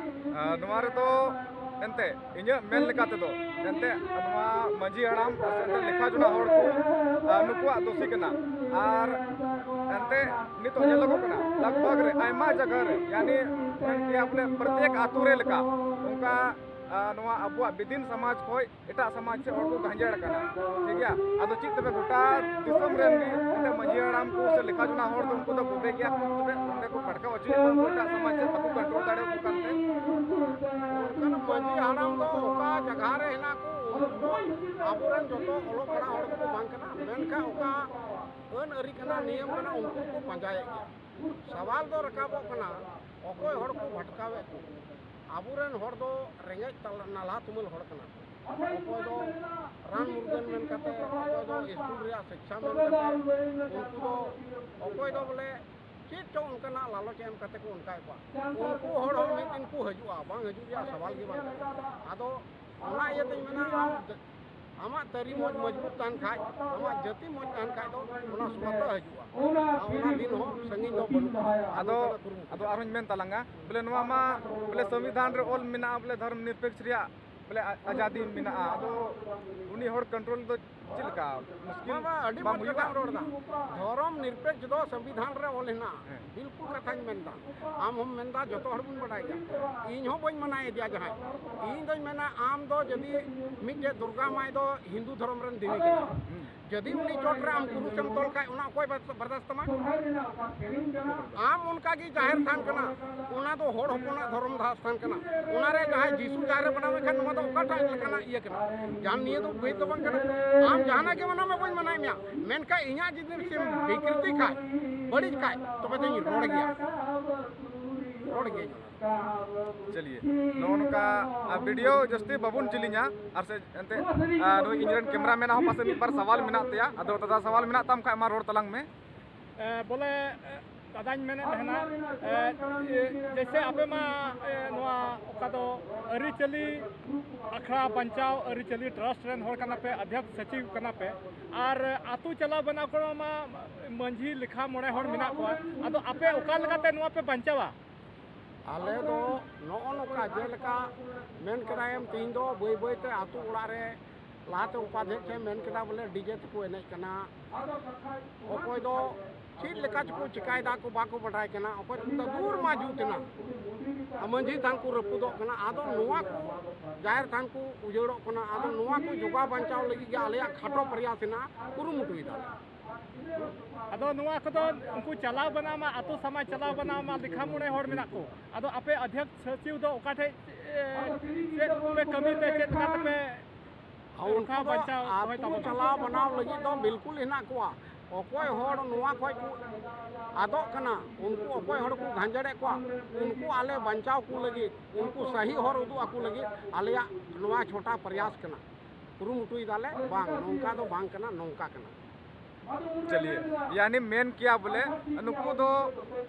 ᱟᱨ ᱱᱚᱣᱟ ᱨᱮᱫᱚ ᱮᱱᱛᱮ ᱤᱧᱟᱹᱜ ᱢᱮᱱ ᱞᱮᱠᱟ ᱛᱮᱫᱚ ᱮᱱᱛᱮ ᱱᱚᱣᱟ ᱢᱟᱹᱡᱷᱤ ᱦᱟᱲᱟᱢ ᱥᱮ ᱮᱱᱛᱮ ᱞᱮᱠᱷᱟ ᱡᱚᱱᱟ ᱦᱚᱲ ᱠᱚ, ᱟᱨ ᱱᱩᱠᱩᱣᱟᱜ ᱫᱳᱥᱤ ᱠᱟᱱᱟ᱾ ᱟᱨ ᱮᱱᱛᱮ ᱱᱤᱛᱚᱜ ᱧᱮᱞᱚᱜᱚᱜ ᱠᱟᱱᱟ, ᱞᱟᱜᱽ ᱵᱷᱟᱜᱽ ᱨᱮ ᱟᱭᱢᱟ ᱡᱟᱭᱜᱟ ᱨᱮ, ᱭᱟᱱᱤ ᱢᱮᱱ ᱜᱮᱭᱟ ᱵᱚᱞᱮ ᱯᱨᱚᱛᱮᱠ ᱟᱛᱳ ᱨᱮ ᱞᱮᱠᱟ ᱚᱱᱠᱟ, ᱟᱨ ᱱᱚᱣᱟ ᱟᱵᱚᱣᱟᱜ ᱵᱤᱫᱤᱱ ᱥᱚᱢᱟᱡᱽ ᱠᱷᱚᱱ ᱮᱴᱟᱜ ᱥᱚᱢᱟᱡᱽ ᱥᱮᱫ ᱦᱚᱲ ᱠᱚ ᱜᱟᱸᱡᱮᱲ ᱠᱟᱱᱟ, ᱴᱷᱤᱠ ᱜᱮᱭᱟ᱾ ᱟᱫᱚ ᱪᱮᱫ ᱛᱚᱵᱮ ᱜᱚᱴᱟ ᱫᱤᱥᱚᱢ ᱨᱮᱱ ᱜᱮ ᱮᱱᱛᱮ ᱢᱟᱹᱡᱷᱤ ᱦᱟᱲᱟᱢ ᱠᱚ ᱥᱮ ᱞᱮᱠᱷᱟ ᱡᱚᱱᱟ ᱦᱚᱲ ᱫᱚ ᱩᱱᱠᱩ ᱫᱚ ᱛᱚᱵᱮ ᱜᱮᱭᱟ ᱠᱚ, ᱛᱚᱵᱮ ᱚᱸᱰᱮ ᱠᱚ ᱯᱟᱴᱠᱟᱣ ᱦᱚᱪᱚᱭᱮᱫ ᱠᱚᱣᱟ, ᱩᱱᱠᱩ ᱮᱴᱟᱜ ᱥᱚᱢᱟᱡᱽ ᱥᱮᱫ ᱵᱟᱠᱚ ᱠᱚᱱᱴᱨᱳᱞ ᱫᱟᱲᱮᱭᱟᱠᱚ ᱠᱟᱱᱛᱮ᱾ ᱚᱱᱠᱟᱱ ᱢᱟᱹᱡᱷᱤ ᱦᱟᱲᱟᱢ ᱫᱚ ᱚᱠᱟ ᱡᱟᱭᱜᱟ ᱨᱮ ᱦᱮᱱᱟᱜ ᱠᱚ, ᱩᱱᱠᱩ ᱫᱚ ᱟᱵᱚᱨᱮᱱ ᱡᱚᱛᱚ ᱚᱞᱚᱜ ᱯᱟᱲᱦᱟᱜ ᱦᱚᱲ ᱠᱚ ᱵᱟᱝ ᱠᱟᱱᱟ, ᱢᱮᱱᱠᱷᱟᱱ ᱚᱠᱟ ᱟᱹᱱ ᱟᱹᱨᱤ ᱠᱟᱱᱟ, ᱱᱤᱭᱚᱢ ᱠᱟᱱᱟ, ᱩᱱᱠᱩ ᱠᱚ ᱯᱟᱸᱡᱟᱭᱮᱫ ᱜᱮᱭᱟ᱾ ᱥᱟᱣᱟᱞ ᱫᱚ ᱨᱟᱠᱟᱵᱚᱜ ᱠᱟᱱᱟ, ᱚᱠᱚᱭ ᱦᱚᱲ ᱠᱚ ᱵᱷᱟᱴᱠᱟᱣᱮᱫ ᱠᱚ? ᱟᱵᱚᱨᱮᱱ ᱦᱚᱲ ᱫᱚ ᱨᱮᱸᱜᱮᱡ ᱛᱟᱞᱟ, ᱱᱟᱞᱦᱟ ᱛᱩᱢᱟᱹᱞ ᱦᱚᱲ ᱠᱟᱱᱟ ᱠᱚ᱾ ᱚᱠᱚᱭ ᱫᱚ ᱨᱟᱱ ᱢᱩᱨᱜᱟᱹᱱ ᱢᱮᱱ ᱠᱟᱛᱮ, ᱚᱠᱚᱭ ᱫᱚ ᱥᱠᱩᱞ ᱨᱮᱭᱟᱜ ᱥᱤᱠᱪᱷᱟ ᱢᱮᱱ ᱠᱟᱛᱮ, ᱩᱱᱠᱩ ᱫᱚ ᱚᱠᱚᱭ ᱫᱚ ᱵᱚᱞᱮ ᱪᱮᱫ ᱪᱚ ᱚᱱᱠᱟᱱᱟᱜ ᱞᱟᱞᱚᱪ ᱮᱢ ᱠᱟᱛᱮ ᱠᱚ ᱚᱱᱠᱟᱭᱮᱫ ᱠᱚᱣᱟ᱾ ᱩᱱᱠᱩ ᱦᱚᱲ ᱦᱚᱸ ᱢᱤᱫ ᱫᱤᱱ ᱠᱚ ᱦᱤᱡᱩᱜᱼᱟ, ᱵᱟᱝ ᱦᱤᱡᱩᱜ ᱨᱮᱭᱟᱜ ᱥᱟᱣᱟᱞ ᱜᱮ ᱵᱟᱝ ᱠᱟᱱᱟ᱾ ᱟᱫᱚ ᱚᱱᱟ ᱤᱭᱟᱹᱛᱮᱧ ᱢᱮᱱᱟ, ᱟᱢ ᱟᱢᱟᱜ ᱛᱟᱹᱨᱤ ᱢᱚᱡᱽ ᱢᱚᱡᱽᱵᱩᱛ ᱛᱟᱦᱮᱱ ᱠᱷᱟᱡ, ᱟᱢᱟᱜ ᱡᱟᱹᱛᱤ ᱢᱚᱡᱽ ᱛᱟᱦᱮᱱ ᱠᱷᱟᱡ ᱫᱚ ᱚᱱᱟ ᱥᱚᱢᱚᱥᱥᱟ ᱦᱤᱡᱩᱜᱼᱟ᱾ ᱟᱨ ᱚᱱᱟ ᱫᱤᱱ ᱦᱚᱸ ᱥᱟᱺᱜᱤᱧ ᱫᱚ ᱵᱟᱹᱱᱩᱜᱼᱟ᱾ ᱟᱫᱚ, ᱱᱚᱝᱠᱟᱱᱟᱜ ᱠᱩᱨᱩᱢᱩᱴᱩ᱾ ᱟᱫᱚ ᱟᱨᱦᱚᱸᱧ ᱢᱮᱱ ᱛᱟᱞᱟᱝᱟ, ᱵᱚᱞᱮ ᱱᱚᱣᱟ ᱢᱟ ᱵᱚᱞᱮ ᱥᱚᱝᱵᱤᱫᱷᱟᱱ ᱨᱮ ᱚᱞ ᱢᱮᱱᱟᱜᱼᱟ, ᱵᱚᱞᱮ ᱫᱷᱚᱨᱢ ᱱᱤᱨᱯᱮᱠᱥ ᱨᱮᱭᱟᱜ ᱵᱚᱞᱮ ᱟ-, ᱟᱡᱟᱫᱤ ᱢᱮᱱᱟᱜᱼᱟ᱾ ᱟᱫᱚ ᱩᱱᱤ ᱦᱚᱲ ᱠᱚᱱᱴᱨᱳᱞ ᱫᱚ ᱪᱮᱫ ᱞᱮᱠᱟ? ᱢᱩᱥᱠᱤᱞ ᱵᱟᱝ, ᱵᱟᱝ, ᱟᱹᱰᱤ ᱵᱟᱝ ᱢᱚᱡᱽ ᱦᱩᱭᱩᱜᱼᱟ? ᱠᱟᱛᱷᱟᱢ ᱨᱚᱲ ᱮᱫᱟ᱾ ᱫᱷᱚᱨᱚᱢ ᱱᱤᱨᱯᱮᱠᱥ ᱫᱚ ᱥᱚᱝᱵᱤᱫᱷᱟᱱ ᱨᱮ ᱚᱞ ᱦᱮᱱᱟᱜᱼᱟ᱾ ᱦᱮᱸ᱾ ᱵᱤᱞᱠᱩᱞ ᱠᱟᱛᱷᱟᱧ ᱢᱮᱱᱫᱟ᱾ ᱟᱢ ᱦᱚᱸᱢ ᱢᱮᱱᱫᱟ, ᱡᱚᱛᱚ ᱦᱚᱲ ᱵᱚᱱ ᱵᱟᱰᱟᱭ ᱜᱮᱭᱟ᱾ ᱤᱧ ᱦᱚᱸ ᱵᱟᱹᱧ ᱢᱟᱱᱟᱭ ᱤᱫᱤᱭᱟ ᱡᱟᱦᱟᱸᱭ᱾ ᱤᱧ ᱫᱚᱧ ᱢᱮᱱᱟ, ᱟᱢ ᱫᱚ ᱡᱩᱫᱤ ᱢᱤᱫᱴᱮᱡ ᱫᱩᱨᱜᱟ ᱢᱟᱭ ᱫᱚ ᱦᱤᱱᱫᱩ ᱫᱷᱚᱨᱚᱢ ᱨᱮᱱ ᱫᱮᱵᱤ ᱠᱟᱱᱟ, ᱦᱩᱸ᱾ ᱡᱩᱫᱤ ᱩᱱᱤ ᱪᱚᱴ ᱨᱮ ᱟᱢ ᱠᱩᱨᱩᱥ ᱮᱢ ᱛᱚᱞ ᱠᱷᱟᱡ, ᱚᱱᱟ ᱚᱠᱚᱭ ᱵᱟᱨ-, ᱵᱟᱨᱫᱟᱥ ᱛᱟᱢᱟ? ᱟᱢ ᱚᱱᱠᱟ ᱜᱮ ᱡᱟᱦᱮᱨ ᱛᱷᱟᱱ ᱠᱟᱱᱟ, ᱚᱱᱟ ᱫᱚ ᱦᱚᱲ ᱦᱚᱯᱚᱱᱟᱜ ᱫᱷᱚᱨᱚᱢ ᱫᱷᱟ-, ᱛᱷᱟᱱ ᱠᱟᱱᱟ᱾ ᱚᱱᱟ ᱨᱮ ᱡᱟᱦᱟᱸᱭ ᱡᱤᱥᱩ ᱡᱟᱦᱮᱨ ᱨᱮ ᱵᱮᱱᱟᱣ ᱮᱱ ᱠᱷᱟᱱ, ᱱᱚᱣᱟ ᱫᱚ ᱚᱠᱟᱴᱟᱜ ᱞᱮᱠᱟᱱᱟᱜ ᱤᱭᱟᱹ ᱠᱟᱱᱟ? ᱡᱟᱦᱟᱸ ᱱᱤᱭᱟᱹ ᱫᱚ ᱵᱷᱮᱫ ᱫᱚ ᱵᱟᱝ ᱠᱟᱱᱟ᱾ ᱟᱢ ᱡᱟᱦᱟᱱᱟᱜ ᱜᱮ ᱢᱟᱱᱟᱣ ᱢᱮ, ᱵᱟᱹᱧ ᱢᱟᱱᱟᱭ ᱢᱮᱭᱟ, ᱢᱮᱱᱠᱷᱟᱱ ᱤᱧᱟᱹᱜ ᱡᱩᱫᱤ ᱥᱮᱢ ᱵᱤᱠᱨᱤᱛᱤ ᱠᱷᱟᱡ, ᱵᱟᱹᱲᱤᱡ ᱠᱷᱟᱡ, ᱛᱚᱵᱮ ᱫᱚᱧ ᱨᱚᱲ ᱜᱮᱭᱟ, ᱨᱚᱲ ᱜᱮᱭᱟᱹᱧ ᱚᱱᱟ᱾ ᱪᱟᱞᱤᱭᱮ, ᱱᱚᱜᱼᱚ ᱱᱚᱝᱠᱟ, ᱟ, ᱵᱷᱤᱰᱤᱭᱳ ᱡᱟᱹᱥᱛᱤ ᱵᱟᱵᱚᱱ ᱡᱤᱞᱤᱧᱟ, ᱟᱨ ᱥᱮ ᱮᱱᱛᱮ, ᱟ, ᱱᱩᱭ ᱤᱧ ᱨᱮᱱ ᱠᱮᱢᱨᱟ ᱢᱮᱱ ᱦᱚᱸ ᱯᱟᱥᱮ ᱢᱤᱫ ᱵᱟᱨ ᱥᱟᱣᱟᱞ ᱢᱮᱱᱟᱜ ᱛᱟᱭᱟ᱾ ᱟᱫᱚ ᱫᱟᱫᱟ, ᱥᱟᱣᱟᱞ ᱢᱮᱱᱟᱜ ᱛᱟᱢ ᱠᱷᱟᱡ ᱢᱟ ᱨᱚᱲ ᱛᱟᱞᱟᱝ ᱢᱮ᱾ ᱮ, ᱵᱚᱞᱮ, ᱮ, ᱫᱟᱫᱟᱧ ᱢᱮᱱᱮᱫ ᱛᱟᱦᱮᱱᱟ, ᱮ, ᱡᱮ-, ᱡᱮᱭᱥᱮ ᱟᱯᱮ ᱢᱟ, ᱮ, ᱱᱚᱣᱟ ᱚᱠᱟ ᱫᱚ ᱟᱹᱨᱤᱪᱟᱹᱞᱤ ᱟᱠᱷᱲᱟ ᱵᱟᱧᱪᱟᱣ ᱟᱹᱨᱤᱪᱟᱹᱞᱤ ᱴᱨᱟᱥᱴ ᱨᱮᱱ ᱦᱚᱲ ᱠᱟᱱᱟ ᱯᱮ, ᱚᱫᱷᱭᱚᱠᱥ ᱥᱚᱪᱤᱵᱽ ᱠᱟᱱᱟ ᱯᱮ, ᱟᱨ ᱟᱹᱛᱩ ᱪᱟᱞᱟᱣ ᱵᱮᱱᱟᱣ ᱠᱚᱨᱮ ᱢᱟ ᱢᱟᱹᱡᱷᱤ ᱞᱮᱠᱷᱟ ᱢᱚᱬᱮ ᱦᱚᱲ ᱢᱮᱱᱟᱜ ᱠᱚᱣᱟ᱾ ᱟᱫᱚ ᱟᱯᱮ ᱚᱠᱟ ᱞᱮᱠᱟᱛᱮ ᱱᱚᱣᱟ ᱯᱮ ᱵᱟᱧᱪᱟᱣᱟ? ᱟᱞᱮ ᱫᱚ ᱱᱚᱜᱼᱚ ᱱᱚᱝᱠᱟ, ᱡᱮᱞᱮᱠᱟ ᱢᱮᱱ ᱠᱮᱫᱟᱭᱮᱢ, ᱛᱮᱦᱮᱧ ᱫᱚ ᱵᱟᱹᱭ ᱵᱟᱹᱭ ᱛᱮ ᱟᱹᱛᱩ ᱚᱲᱟᱜ ᱨᱮ, ᱞᱟᱦᱟᱛᱮ ᱩᱯᱟᱫᱷᱭᱟᱠᱷᱚᱭ ᱢᱮᱱ ᱠᱮᱫᱟ ᱵᱚᱞᱮ ᱰᱤᱡᱮ ᱛᱮᱠᱚ ᱮᱱᱮᱡ ᱠᱟᱱᱟ, ᱚᱠᱚᱭ ᱫᱚ ᱪᱮᱫ ᱞᱮᱠᱟ ᱪᱚᱠᱚ ᱪᱤᱠᱟᱭᱮᱫᱟ ᱠᱚ ᱵᱟᱠᱚ ᱵᱟᱰᱟᱭ ᱠᱟᱱᱟ᱾ ᱚᱠᱚᱭ ᱠᱚ ᱢᱮᱛᱟ ᱫᱩᱨ ᱢᱟ ᱡᱩᱛ ᱮᱱᱟ, ᱟᱨ ᱢᱟᱹᱡᱷᱤ ᱛᱷᱟᱱ ᱠᱚ ᱨᱟᱹᱯᱩᱫᱚᱜ ᱠᱟᱱᱟ, ᱟᱫᱚ ᱱᱚᱣᱟ ᱠᱚ ᱡᱟᱦᱮᱨ ᱛᱷᱟᱱ ᱠᱚ ᱩᱡᱟᱹᱲᱚᱜ ᱠᱟᱱᱟ, ᱟᱫᱚ ᱱᱚᱣᱟ ᱠᱚ ᱡᱚᱜᱟᱣ ᱵᱟᱧᱪᱟᱣ ᱞᱟᱹᱜᱤᱫ ᱜᱮ ᱟᱞᱮᱭᱟᱜ ᱠᱷᱟᱴᱚ ᱯᱨᱚᱭᱟᱥ ᱦᱮᱱᱟᱜᱼᱟ, ᱠᱩᱨᱩᱢᱩᱴᱩᱭᱮᱫᱟᱞᱮ᱾ ᱟᱫᱚ ᱱᱚᱣᱟ ᱠᱚᱫᱚ ᱩᱱᱠᱩ ᱪᱟᱞᱟᱣ ᱵᱟᱱᱟᱣ ᱢᱟ, ᱟᱛᱳ ᱥᱟᱢᱟᱡᱽ ᱪᱟᱞᱟᱣ ᱵᱟᱱᱟᱣ ᱢᱟ, ᱞᱮᱠᱷᱟ ᱢᱚᱬᱮ ᱦᱚᱲ ᱢᱮᱱᱟᱜ ᱠᱚ, ᱟᱫᱚ ᱟᱯᱮ ᱚᱫᱷᱭᱚᱠᱥ ᱥᱚᱪᱤᱵ ᱫᱚ ᱚᱠᱟ ᱴᱷᱮᱡ ᱮ, ᱪᱮᱫ ᱯᱮ ᱠᱟᱹᱢᱤ ᱛᱮ ᱪᱮᱫ ᱞᱮᱠᱟ ᱛᱮᱯᱮ ᱟᱨ ᱩᱱᱠᱩ ᱚᱱᱠᱟ ᱫᱚ ᱵᱟᱧᱪᱟᱣ ᱫᱚᱦᱚᱭ ᱟᱹᱛᱩ ᱛᱟᱵᱚᱱᱟ? ᱪᱟᱞᱟᱣ ᱵᱟᱱᱟᱣ ᱞᱟᱹᱜᱤᱫ ᱫᱚ ᱵᱤᱞᱠᱩᱞ ᱦᱮᱱᱟᱜ ᱠᱚᱣᱟ᱾ ᱚᱠᱚᱭ ᱦᱚᱲ ᱱᱚᱣᱟ ᱠᱷᱚᱡ ᱠᱚ ᱟᱫᱚᱜ ᱠᱟᱱᱟ, ᱩᱱᱠᱩ ᱚᱠᱚᱭ ᱦᱚᱲ ᱠᱚ ᱜᱷᱟᱸᱡᱮᱲᱮᱫ ᱠᱚᱣᱟ, ᱩᱱᱠᱩ ᱟᱞᱮ ᱵᱟᱧᱪᱟᱣ ᱠᱚ ᱞᱟᱹᱜᱤᱫ, ᱩᱱᱠᱩ ᱥᱟᱹᱦᱤ ᱦᱚᱨ ᱩᱫᱩᱜ ᱟᱠᱚ ᱞᱟᱹᱜᱤᱫ ᱟᱞᱮᱭᱟᱜ ᱱᱚᱣᱟ ᱪᱷᱳᱴᱟ ᱯᱨᱚᱭᱟᱥ ᱠᱟᱱᱟ, ᱠᱩᱨᱩᱢᱩᱴᱩᱭ ᱫᱟᱞᱮ᱾ ᱵᱟᱝ, ᱱᱚᱝᱠᱟ ᱫᱚ ᱵᱟᱝ ᱠᱟᱱᱟ, ᱱᱚᱝᱠᱟ ᱠᱟᱱᱟ᱾ ᱪᱟᱞᱤᱭᱮ ᱭᱟᱱᱤ ᱢᱮᱱ ᱠᱮᱭᱟ ᱵᱚᱞᱮ ᱱᱩᱠᱩ ᱫᱚ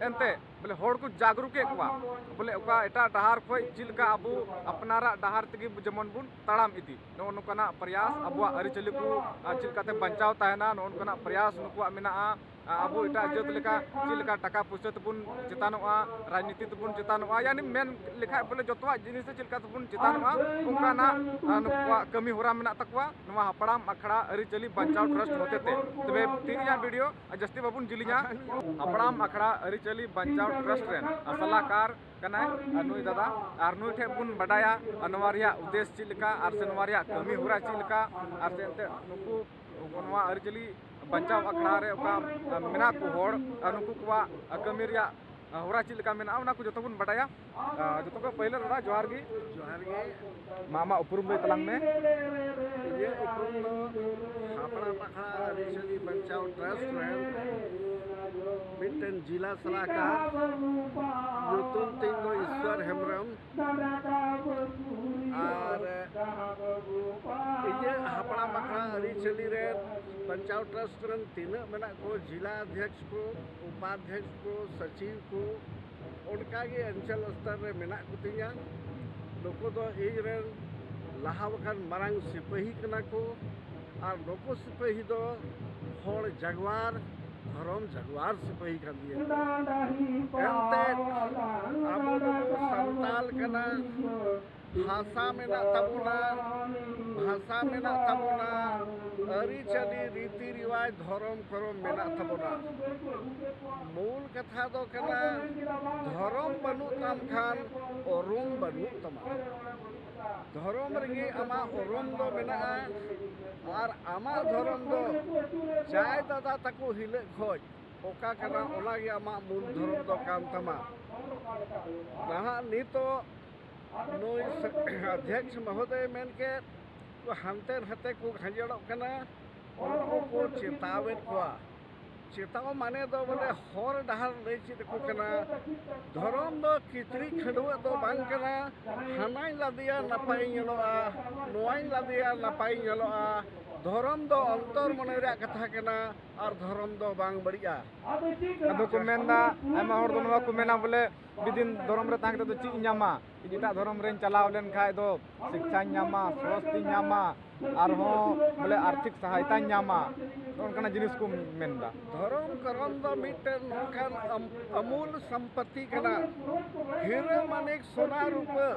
ᱮᱱᱛᱮ ᱵᱚᱞᱮ ᱦᱚᱲ ᱠᱚ ᱡᱟᱜᱽᱨᱩᱠ ᱮᱫ ᱠᱚᱣᱟ, ᱵᱚᱞᱮ ᱚᱠᱟ ᱮᱴᱟᱜ ᱰᱟᱦᱟᱨ ᱠᱷᱚᱡ ᱪᱮᱫ ᱞᱮᱠᱟ ᱟᱵᱚ ᱟᱯᱱᱟᱨᱟᱜ ᱰᱟᱦᱟᱨ ᱛᱮᱜᱮ ᱡᱮᱢᱚᱱ ᱵᱚᱱ ᱛᱟᱲᱟᱢ ᱤᱫᱤ, ᱱᱚᱜᱼᱚ ᱱᱚᱝᱠᱟᱱᱟᱜ ᱯᱨᱚᱭᱟᱥ, ᱟᱵᱚᱣᱟᱜ ᱟᱹᱨᱤᱪᱟᱹᱞᱤ ᱠᱚ ᱟᱨ ᱪᱮᱫ ᱞᱮᱠᱟᱛᱮ ᱵᱟᱧᱪᱟᱣ ᱛᱟᱦᱮᱱᱟ, ᱱᱚᱜᱼᱚ ᱱᱚᱝᱠᱟᱱᱟᱜ ᱯᱨᱚᱭᱟᱥ ᱱᱩᱠᱩᱣᱟᱜ ᱢᱮᱱᱟᱜᱼᱟ᱾ ᱟᱵᱚ ᱮᱴᱟᱜ ᱡᱟᱹᱛ ᱞᱮᱠᱟ ᱪᱮᱫ ᱞᱮᱠᱟ ᱴᱟᱠᱟ ᱯᱩᱭᱥᱟᱹ ᱛᱮᱵᱚᱱ ᱪᱮᱛᱟᱱᱚᱜᱼᱟ, ᱨᱟᱡᱽᱱᱤᱛᱤ ᱛᱮᱵᱚᱱ ᱪᱮᱛᱟᱱᱚᱜᱼᱟ, ᱭᱟᱱᱤ ᱢᱮᱱ ᱞᱮᱠᱷᱟᱡ ᱵᱚᱞᱮ ᱡᱚᱛᱚᱣᱟᱜ ᱡᱤᱱᱤᱥ ᱨᱮ ᱪᱮᱫ ᱞᱮᱠᱟ ᱛᱮᱵᱚᱱ ᱪᱮᱛᱟᱱᱚᱜᱼᱟ, ᱚᱱᱠᱟᱱᱟᱜ ᱟᱨ ᱱᱩᱠᱩᱣᱟᱜ ᱠᱟᱹᱢᱤ ᱦᱚᱨᱟ ᱢᱮᱱᱟᱜ ᱛᱟᱠᱚᱣᱟ ᱱᱚᱣᱟ ᱦᱟᱯᱲᱟᱢ ᱟᱠᱷᱲᱟ ᱟᱹᱨᱤᱪᱟᱹᱞᱤ ᱵᱟᱧᱪᱟᱣ ᱴᱨᱟᱥᱴ ᱦᱚᱛᱮᱛᱮ᱾ ᱛᱚᱵᱮ ᱛᱮᱦᱮᱧᱟᱜ ᱵᱷᱤᱰᱤᱭᱳ ᱟᱨ ᱡᱟᱹᱥᱛᱤ ᱵᱟᱵᱚᱱ ᱡᱤᱞᱤᱧᱟ᱾ ᱦᱟᱯᱲᱟᱢ ᱟᱠᱷᱲᱟ ᱟᱹᱨᱤᱪᱟᱹᱞᱤ ᱵᱟᱧᱪᱟᱣ ᱴᱨᱟᱥᱴ ᱨᱮᱱ ᱥᱟᱞᱟᱦᱠᱟᱨ ᱠᱟᱱᱟᱭ ᱟᱨ ᱱᱩᱭ ᱫᱟᱫᱟ, ᱟᱨ ᱱᱩᱭ ᱴᱷᱮᱱ ᱵᱚᱱ ᱵᱟᱰᱟᱭᱟ ᱟᱨ ᱱᱚᱣᱟ ᱨᱮᱭᱟᱜ ᱩᱫᱽᱫᱮᱥ ᱪᱮᱫ ᱞᱮᱠᱟ ᱟᱨ ᱥᱮ ᱱᱚᱣᱟ ᱨᱮᱭᱟᱜ ᱠᱟᱹᱢᱤ ᱦᱚᱨᱟ ᱪᱮᱫ ᱞᱮᱠᱟ, ᱟᱨ ᱥᱮ ᱮᱱᱛᱮᱫ ᱱᱩᱠᱩ ᱱᱚᱣᱟ ᱟᱹᱨᱤᱪᱟᱹᱞᱤ ᱵᱟᱧᱪᱟᱣ ᱟᱠᱷᱲᱟ ᱨᱮ ᱚᱠᱟ ᱢᱮᱱᱟᱜ ᱠᱚ ᱦᱚᱲ ᱟᱨ ᱱᱩᱠᱩ ᱠᱚᱣᱟᱜ ᱠᱟᱹᱢᱤ ᱨᱮᱭᱟᱜ ᱦᱚᱨᱟ ᱪᱮᱫ ᱞᱮᱠᱟ ᱢᱮᱱᱟᱜᱼᱟ, ᱚᱱᱟ ᱠᱚ ᱡᱚᱛᱚ ᱵᱚᱱ ᱵᱟᱰᱟᱭᱟ᱾ ᱟᱨ ᱡᱚᱛᱚ ᱠᱷᱚᱱ ᱯᱟᱹᱭᱞᱟᱹ ᱫᱟᱫᱟ ᱡᱚᱦᱟᱨ ᱜᱮ᱾ ᱡᱚᱦᱟᱨ ᱜᱮ᱾ ᱢᱟ ᱟᱢᱟᱜ ᱩᱯᱨᱩᱢ ᱞᱟᱹᱭ ᱛᱟᱞᱟᱝ ᱢᱮ᱾ ᱤᱧᱟᱹᱜ ᱩᱯᱨᱩᱢ ᱫᱚ ᱦᱟᱯᱲᱟᱢ ᱟᱠᱷᱲᱟ ᱟᱹᱨᱤᱪᱟᱹᱞᱤ ᱵᱟᱧᱪᱟᱣ ᱴᱨᱟᱥᱴ ᱨᱮᱱ ᱢᱤᱫᱴᱮᱱ ᱡᱤᱞᱟ ᱥᱟᱞᱟᱦᱠᱟᱨ, ᱧᱩᱛᱩᱢ ᱛᱤᱧ ᱫᱚ ᱤᱥᱣᱚᱨ ᱦᱮᱢᱵᱨᱚᱢ᱾ ᱟᱨ ᱤᱧᱟᱹᱜ ᱦᱟᱯᱲᱟᱢ ᱟᱠᱷᱲᱟ ᱟᱹᱨᱤᱪᱟᱹᱞᱤ ᱨᱮ ᱵᱟᱧᱪᱟᱣ ᱴᱨᱟᱥᱴ ᱨᱮᱱ ᱛᱤᱱᱟᱹᱜ ᱢᱮᱱᱟᱜ ᱠᱚ, ᱡᱤᱞᱟ ᱚᱫᱷᱭᱚᱠᱥ ᱠᱚ, ᱩᱯᱟᱫᱷᱭᱚᱠᱥ ᱠᱚ, ᱥᱚᱪᱤᱵᱽ ᱠᱚ, ᱚᱱᱠᱟᱜᱮ ᱚᱧᱪᱚᱞ ᱥᱛᱚᱨ ᱨᱮ ᱢᱮᱱᱟᱜ ᱠᱚᱛᱤᱧᱟ᱾ ᱱᱩᱠᱩ ᱫᱚ ᱤᱧ ᱨᱮᱱ ᱞᱟᱦᱟ ᱟᱠᱟᱱ ᱢᱟᱨᱟᱝ ᱥᱤᱯᱟᱹᱦᱤ ᱠᱟᱱᱟ ᱠᱚ᱾ ᱟᱨ ᱱᱩᱠᱩ ᱥᱤᱯᱟᱹᱦᱤ ᱫᱚ ᱦᱚᱲ ᱡᱟᱜᱽᱣᱟᱨ, ᱫᱷᱚᱨᱚᱢ ᱡᱟᱜᱽᱣᱟᱨ ᱥᱤᱯᱟᱹᱦᱤ ᱠᱟᱱ ᱜᱮᱭᱟ ᱠᱚ᱾ ᱮᱱᱛᱮᱫ ᱟᱵᱚ ᱫᱚᱵᱚ ᱥᱟᱱᱛᱟᱞ ᱠᱟᱱᱟ, ᱵᱷᱟᱥᱟ ᱢᱮᱱᱟᱜ ᱛᱟᱵᱚᱱᱟ, ᱵᱷᱟᱥᱟ ᱢᱮᱱᱟᱜ ᱛᱟᱵᱚᱱᱟ, ᱟᱹᱨᱤᱪᱟᱹᱞᱤ, ᱨᱤᱛᱤ ᱨᱮᱣᱟᱡᱽ, ᱫᱷᱚᱨᱚᱢ ᱠᱚᱨᱚᱢ ᱢᱮᱱᱟᱜ ᱛᱟᱵᱚᱱᱟ᱾ ᱢᱩᱞ ᱠᱟᱛᱷᱟ ᱫᱚ ᱠᱟᱱᱟ, ᱫᱷᱚᱨᱚᱢ ᱵᱟᱹᱱᱩᱜ ᱛᱟᱢ ᱠᱷᱟᱱ ᱩᱨᱩᱢ ᱵᱟᱹᱱᱩᱜ ᱛᱟᱢᱟ᱾ ᱫᱷᱚᱨᱚᱢ ᱨᱮᱜᱮ ᱟᱢᱟᱜ ᱩᱨᱩᱢ ᱫᱚ ᱢᱮᱱᱟᱜᱼᱟ᱾ ᱟᱨ ᱟᱢᱟᱜ ᱫᱷᱚᱨᱚᱢ ᱫᱚ ᱡᱟᱭ ᱫᱟᱫᱟ ᱛᱟᱠᱚ ᱦᱤᱞᱟᱹᱜ ᱠᱷᱚᱡ ᱚᱠᱟ ᱠᱟᱱᱟ, ᱚᱱᱟᱜᱮ ᱟᱢᱟᱜ ᱢᱩᱞ ᱫᱷᱚᱨᱚᱢ ᱫᱚ ᱠᱟᱱ ᱛᱟᱢᱟ᱾ ᱱᱟᱦᱟᱜ ᱱᱤᱛᱚᱜ ᱱᱩᱭ ᱚᱫᱽᱫᱷᱭᱚᱠᱥ ᱢᱚᱦᱳᱫᱚᱭ ᱢᱮᱱ ᱠᱮᱫ, ᱦᱟᱱᱛᱮ ᱱᱟᱛᱮ ᱠᱚ ᱜᱷᱟᱸᱡᱚᱲᱚᱜ ᱠᱟᱱᱟ, ᱩᱱᱠᱩ ᱠᱚ ᱪᱮᱛᱟᱣᱮᱫ ᱠᱚᱣᱟ᱾ ᱪᱮᱛᱟᱣ ᱢᱟᱱᱮ ᱫᱚ ᱵᱚᱞᱮ ᱦᱚᱨ ᱰᱟᱦᱟᱨ ᱞᱟᱹᱭ ᱪᱮᱫ ᱟᱠᱚ ᱠᱟᱱᱟ᱾ ᱫᱷᱚᱨᱚᱢ ᱫᱚ ᱠᱤᱪᱨᱤᱡ ᱠᱷᱟᱹᱰᱩᱣᱟᱹᱜ ᱫᱚ ᱵᱟᱝ ᱠᱟᱱᱟ, ᱦᱟᱱᱟᱧ ᱞᱟᱫᱮᱭᱟ ᱱᱟᱯᱟᱭᱤᱧ ᱧᱮᱞᱚᱜᱼᱟ, ᱱᱚᱣᱟᱧ ᱞᱟᱫᱮᱭᱟ ᱱᱟᱯᱟᱭᱤᱧ ᱧᱮᱞᱚᱜᱼᱟ᱾ ᱫᱷᱚᱨᱚᱢ ᱫᱚ ᱚᱱᱛᱚᱨ ᱢᱚᱱᱮ ᱨᱮᱭᱟᱜ ᱠᱟᱛᱷᱟ ᱠᱟᱱᱟ, ᱟᱨ ᱫᱷᱚᱨᱚᱢ ᱫᱚ ᱵᱟᱝ ᱵᱟᱹᱲᱤᱡᱼᱟ᱾ ᱟᱫᱚ ᱠᱚ ᱢᱮᱱᱫᱟ, ᱟᱭᱢᱟ ᱦᱚᱲ ᱫᱚ ᱱᱚᱣᱟ ᱠᱚ ᱢᱮᱱᱟ ᱵᱚᱞᱮ, ᱢᱤᱫ ᱫᱤᱱ ᱫᱷᱚᱨᱚᱢ ᱨᱮ ᱛᱟᱦᱮᱸ ᱠᱟᱛᱮ ᱫᱚ ᱪᱮᱫ ᱤᱧ ᱧᱟᱢᱟ? ᱤᱧ ᱮᱴᱟᱜ ᱫᱷᱚᱨᱚᱢ ᱨᱮᱧ ᱪᱟᱞᱟᱣ ᱞᱮᱱ ᱠᱷᱟᱡ ᱫᱚ ᱥᱤᱠᱪᱷᱟᱧ ᱧᱟᱢᱟ, ᱥᱚᱥᱛᱤᱧ ᱧᱟᱢᱟ, ᱟᱨᱦᱚᱸ ᱵᱚᱞᱮ ᱟᱨᱛᱷᱤᱠ ᱥᱟᱦᱟᱭᱛᱟᱧ ᱧᱟᱢᱟ, ᱱᱚᱜᱼᱚ ᱱᱚᱝᱠᱟᱱᱟᱜ ᱡᱤᱱᱤᱥ ᱠᱚ ᱢᱮᱱᱫᱟ᱾ ᱫᱷᱚᱨᱚᱢ ᱠᱚᱨᱚᱢ ᱫᱚ ᱢᱤᱫᱴᱮᱱ ᱱᱚᱝᱠᱟᱱ ᱟᱢ-, ᱟᱢᱩᱞ ᱥᱚᱢᱯᱚᱛᱤ ᱠᱟᱱᱟ᱾ ᱦᱤᱨᱟᱹ ᱢᱟᱹᱱᱤᱠ ᱥᱚᱱᱟ ᱨᱩᱯᱟᱹ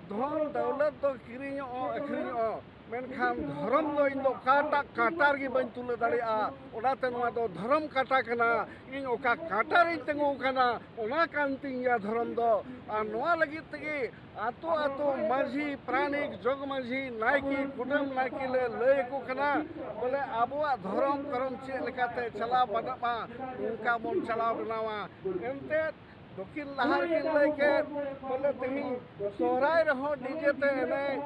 ᱫᱷᱚᱱ ᱫᱟᱹᱣᱞᱟᱹᱛ ᱫᱚ ᱠᱤᱨᱤᱧᱚᱜᱼᱟ, ᱟᱹᱠᱷᱨᱤᱧᱚᱜᱼᱟ, ᱢᱮᱱᱠᱷᱟᱱ ᱫᱷᱚᱨᱚᱢ ᱫᱚ ᱤᱧ ᱫᱚ ᱚᱠᱟᱴᱟᱜ ᱠᱟᱸᱴᱟ ᱨᱮᱜᱮ ᱵᱟᱹᱧ ᱛᱩᱞᱟᱹᱣ ᱫᱟᱲᱮᱭᱟᱜᱼᱟ᱾ ᱚᱱᱟᱛᱮ ᱱᱚᱣᱟ ᱫᱚ ᱫᱷᱚᱨᱚᱢ ᱠᱟᱸᱴᱟ ᱠᱟᱱᱟ᱾ ᱤᱧ ᱚᱠᱟ ᱠᱟᱸᱴᱟ ᱨᱤᱧ ᱛᱤᱸᱜᱩ ᱟᱠᱟᱱᱟ, ᱚᱱᱟ ᱠᱟᱱ ᱛᱤᱧ ᱜᱮᱭᱟ ᱫᱷᱚᱨᱚᱢ ᱫᱚ᱾ ᱟᱨ ᱱᱚᱣᱟ ᱞᱟᱹᱜᱤᱫ ᱛᱮᱜᱮ ᱟᱛᱳ ᱟᱛᱳ ᱢᱟᱹᱡᱷᱤ, ᱯᱟᱨᱟᱱᱤᱠ, ᱡᱚᱜᱽ ᱢᱟᱹᱡᱷᱤ, ᱱᱟᱭᱠᱮ, ᱠᱩᱰᱟᱹᱢ ᱱᱟᱭᱠᱮ ᱞᱮ ᱞᱟᱹᱭ ᱟᱠᱚ ᱠᱟᱱᱟ, ᱵᱚᱞᱮ ᱟᱵᱚᱣᱟᱜ ᱫᱷᱚᱨᱚᱢ ᱠᱚᱨᱚᱢ ᱪᱮᱫ ᱞᱮᱠᱟᱛᱮ ᱪᱟᱞᱟᱣ ᱵᱟᱱᱟᱜᱼᱟ, ᱚᱱᱠᱟ ᱵᱚᱱ ᱪᱟᱞᱟᱣ ᱵᱮᱱᱟᱣᱟ᱾ ᱮᱱᱛᱮᱫ ᱫᱚᱠᱷᱤᱱ ᱞᱟᱦᱟ ᱨᱮᱠᱤᱱ ᱞᱟᱹᱭ ᱠᱮᱫ, ᱵᱚᱞᱮ ᱛᱮᱦᱮᱧ ᱥᱚᱦᱨᱟᱭ ᱨᱮᱦᱚᱸ ᱰᱤᱡᱮ ᱛᱮ ᱮᱱᱮᱡ,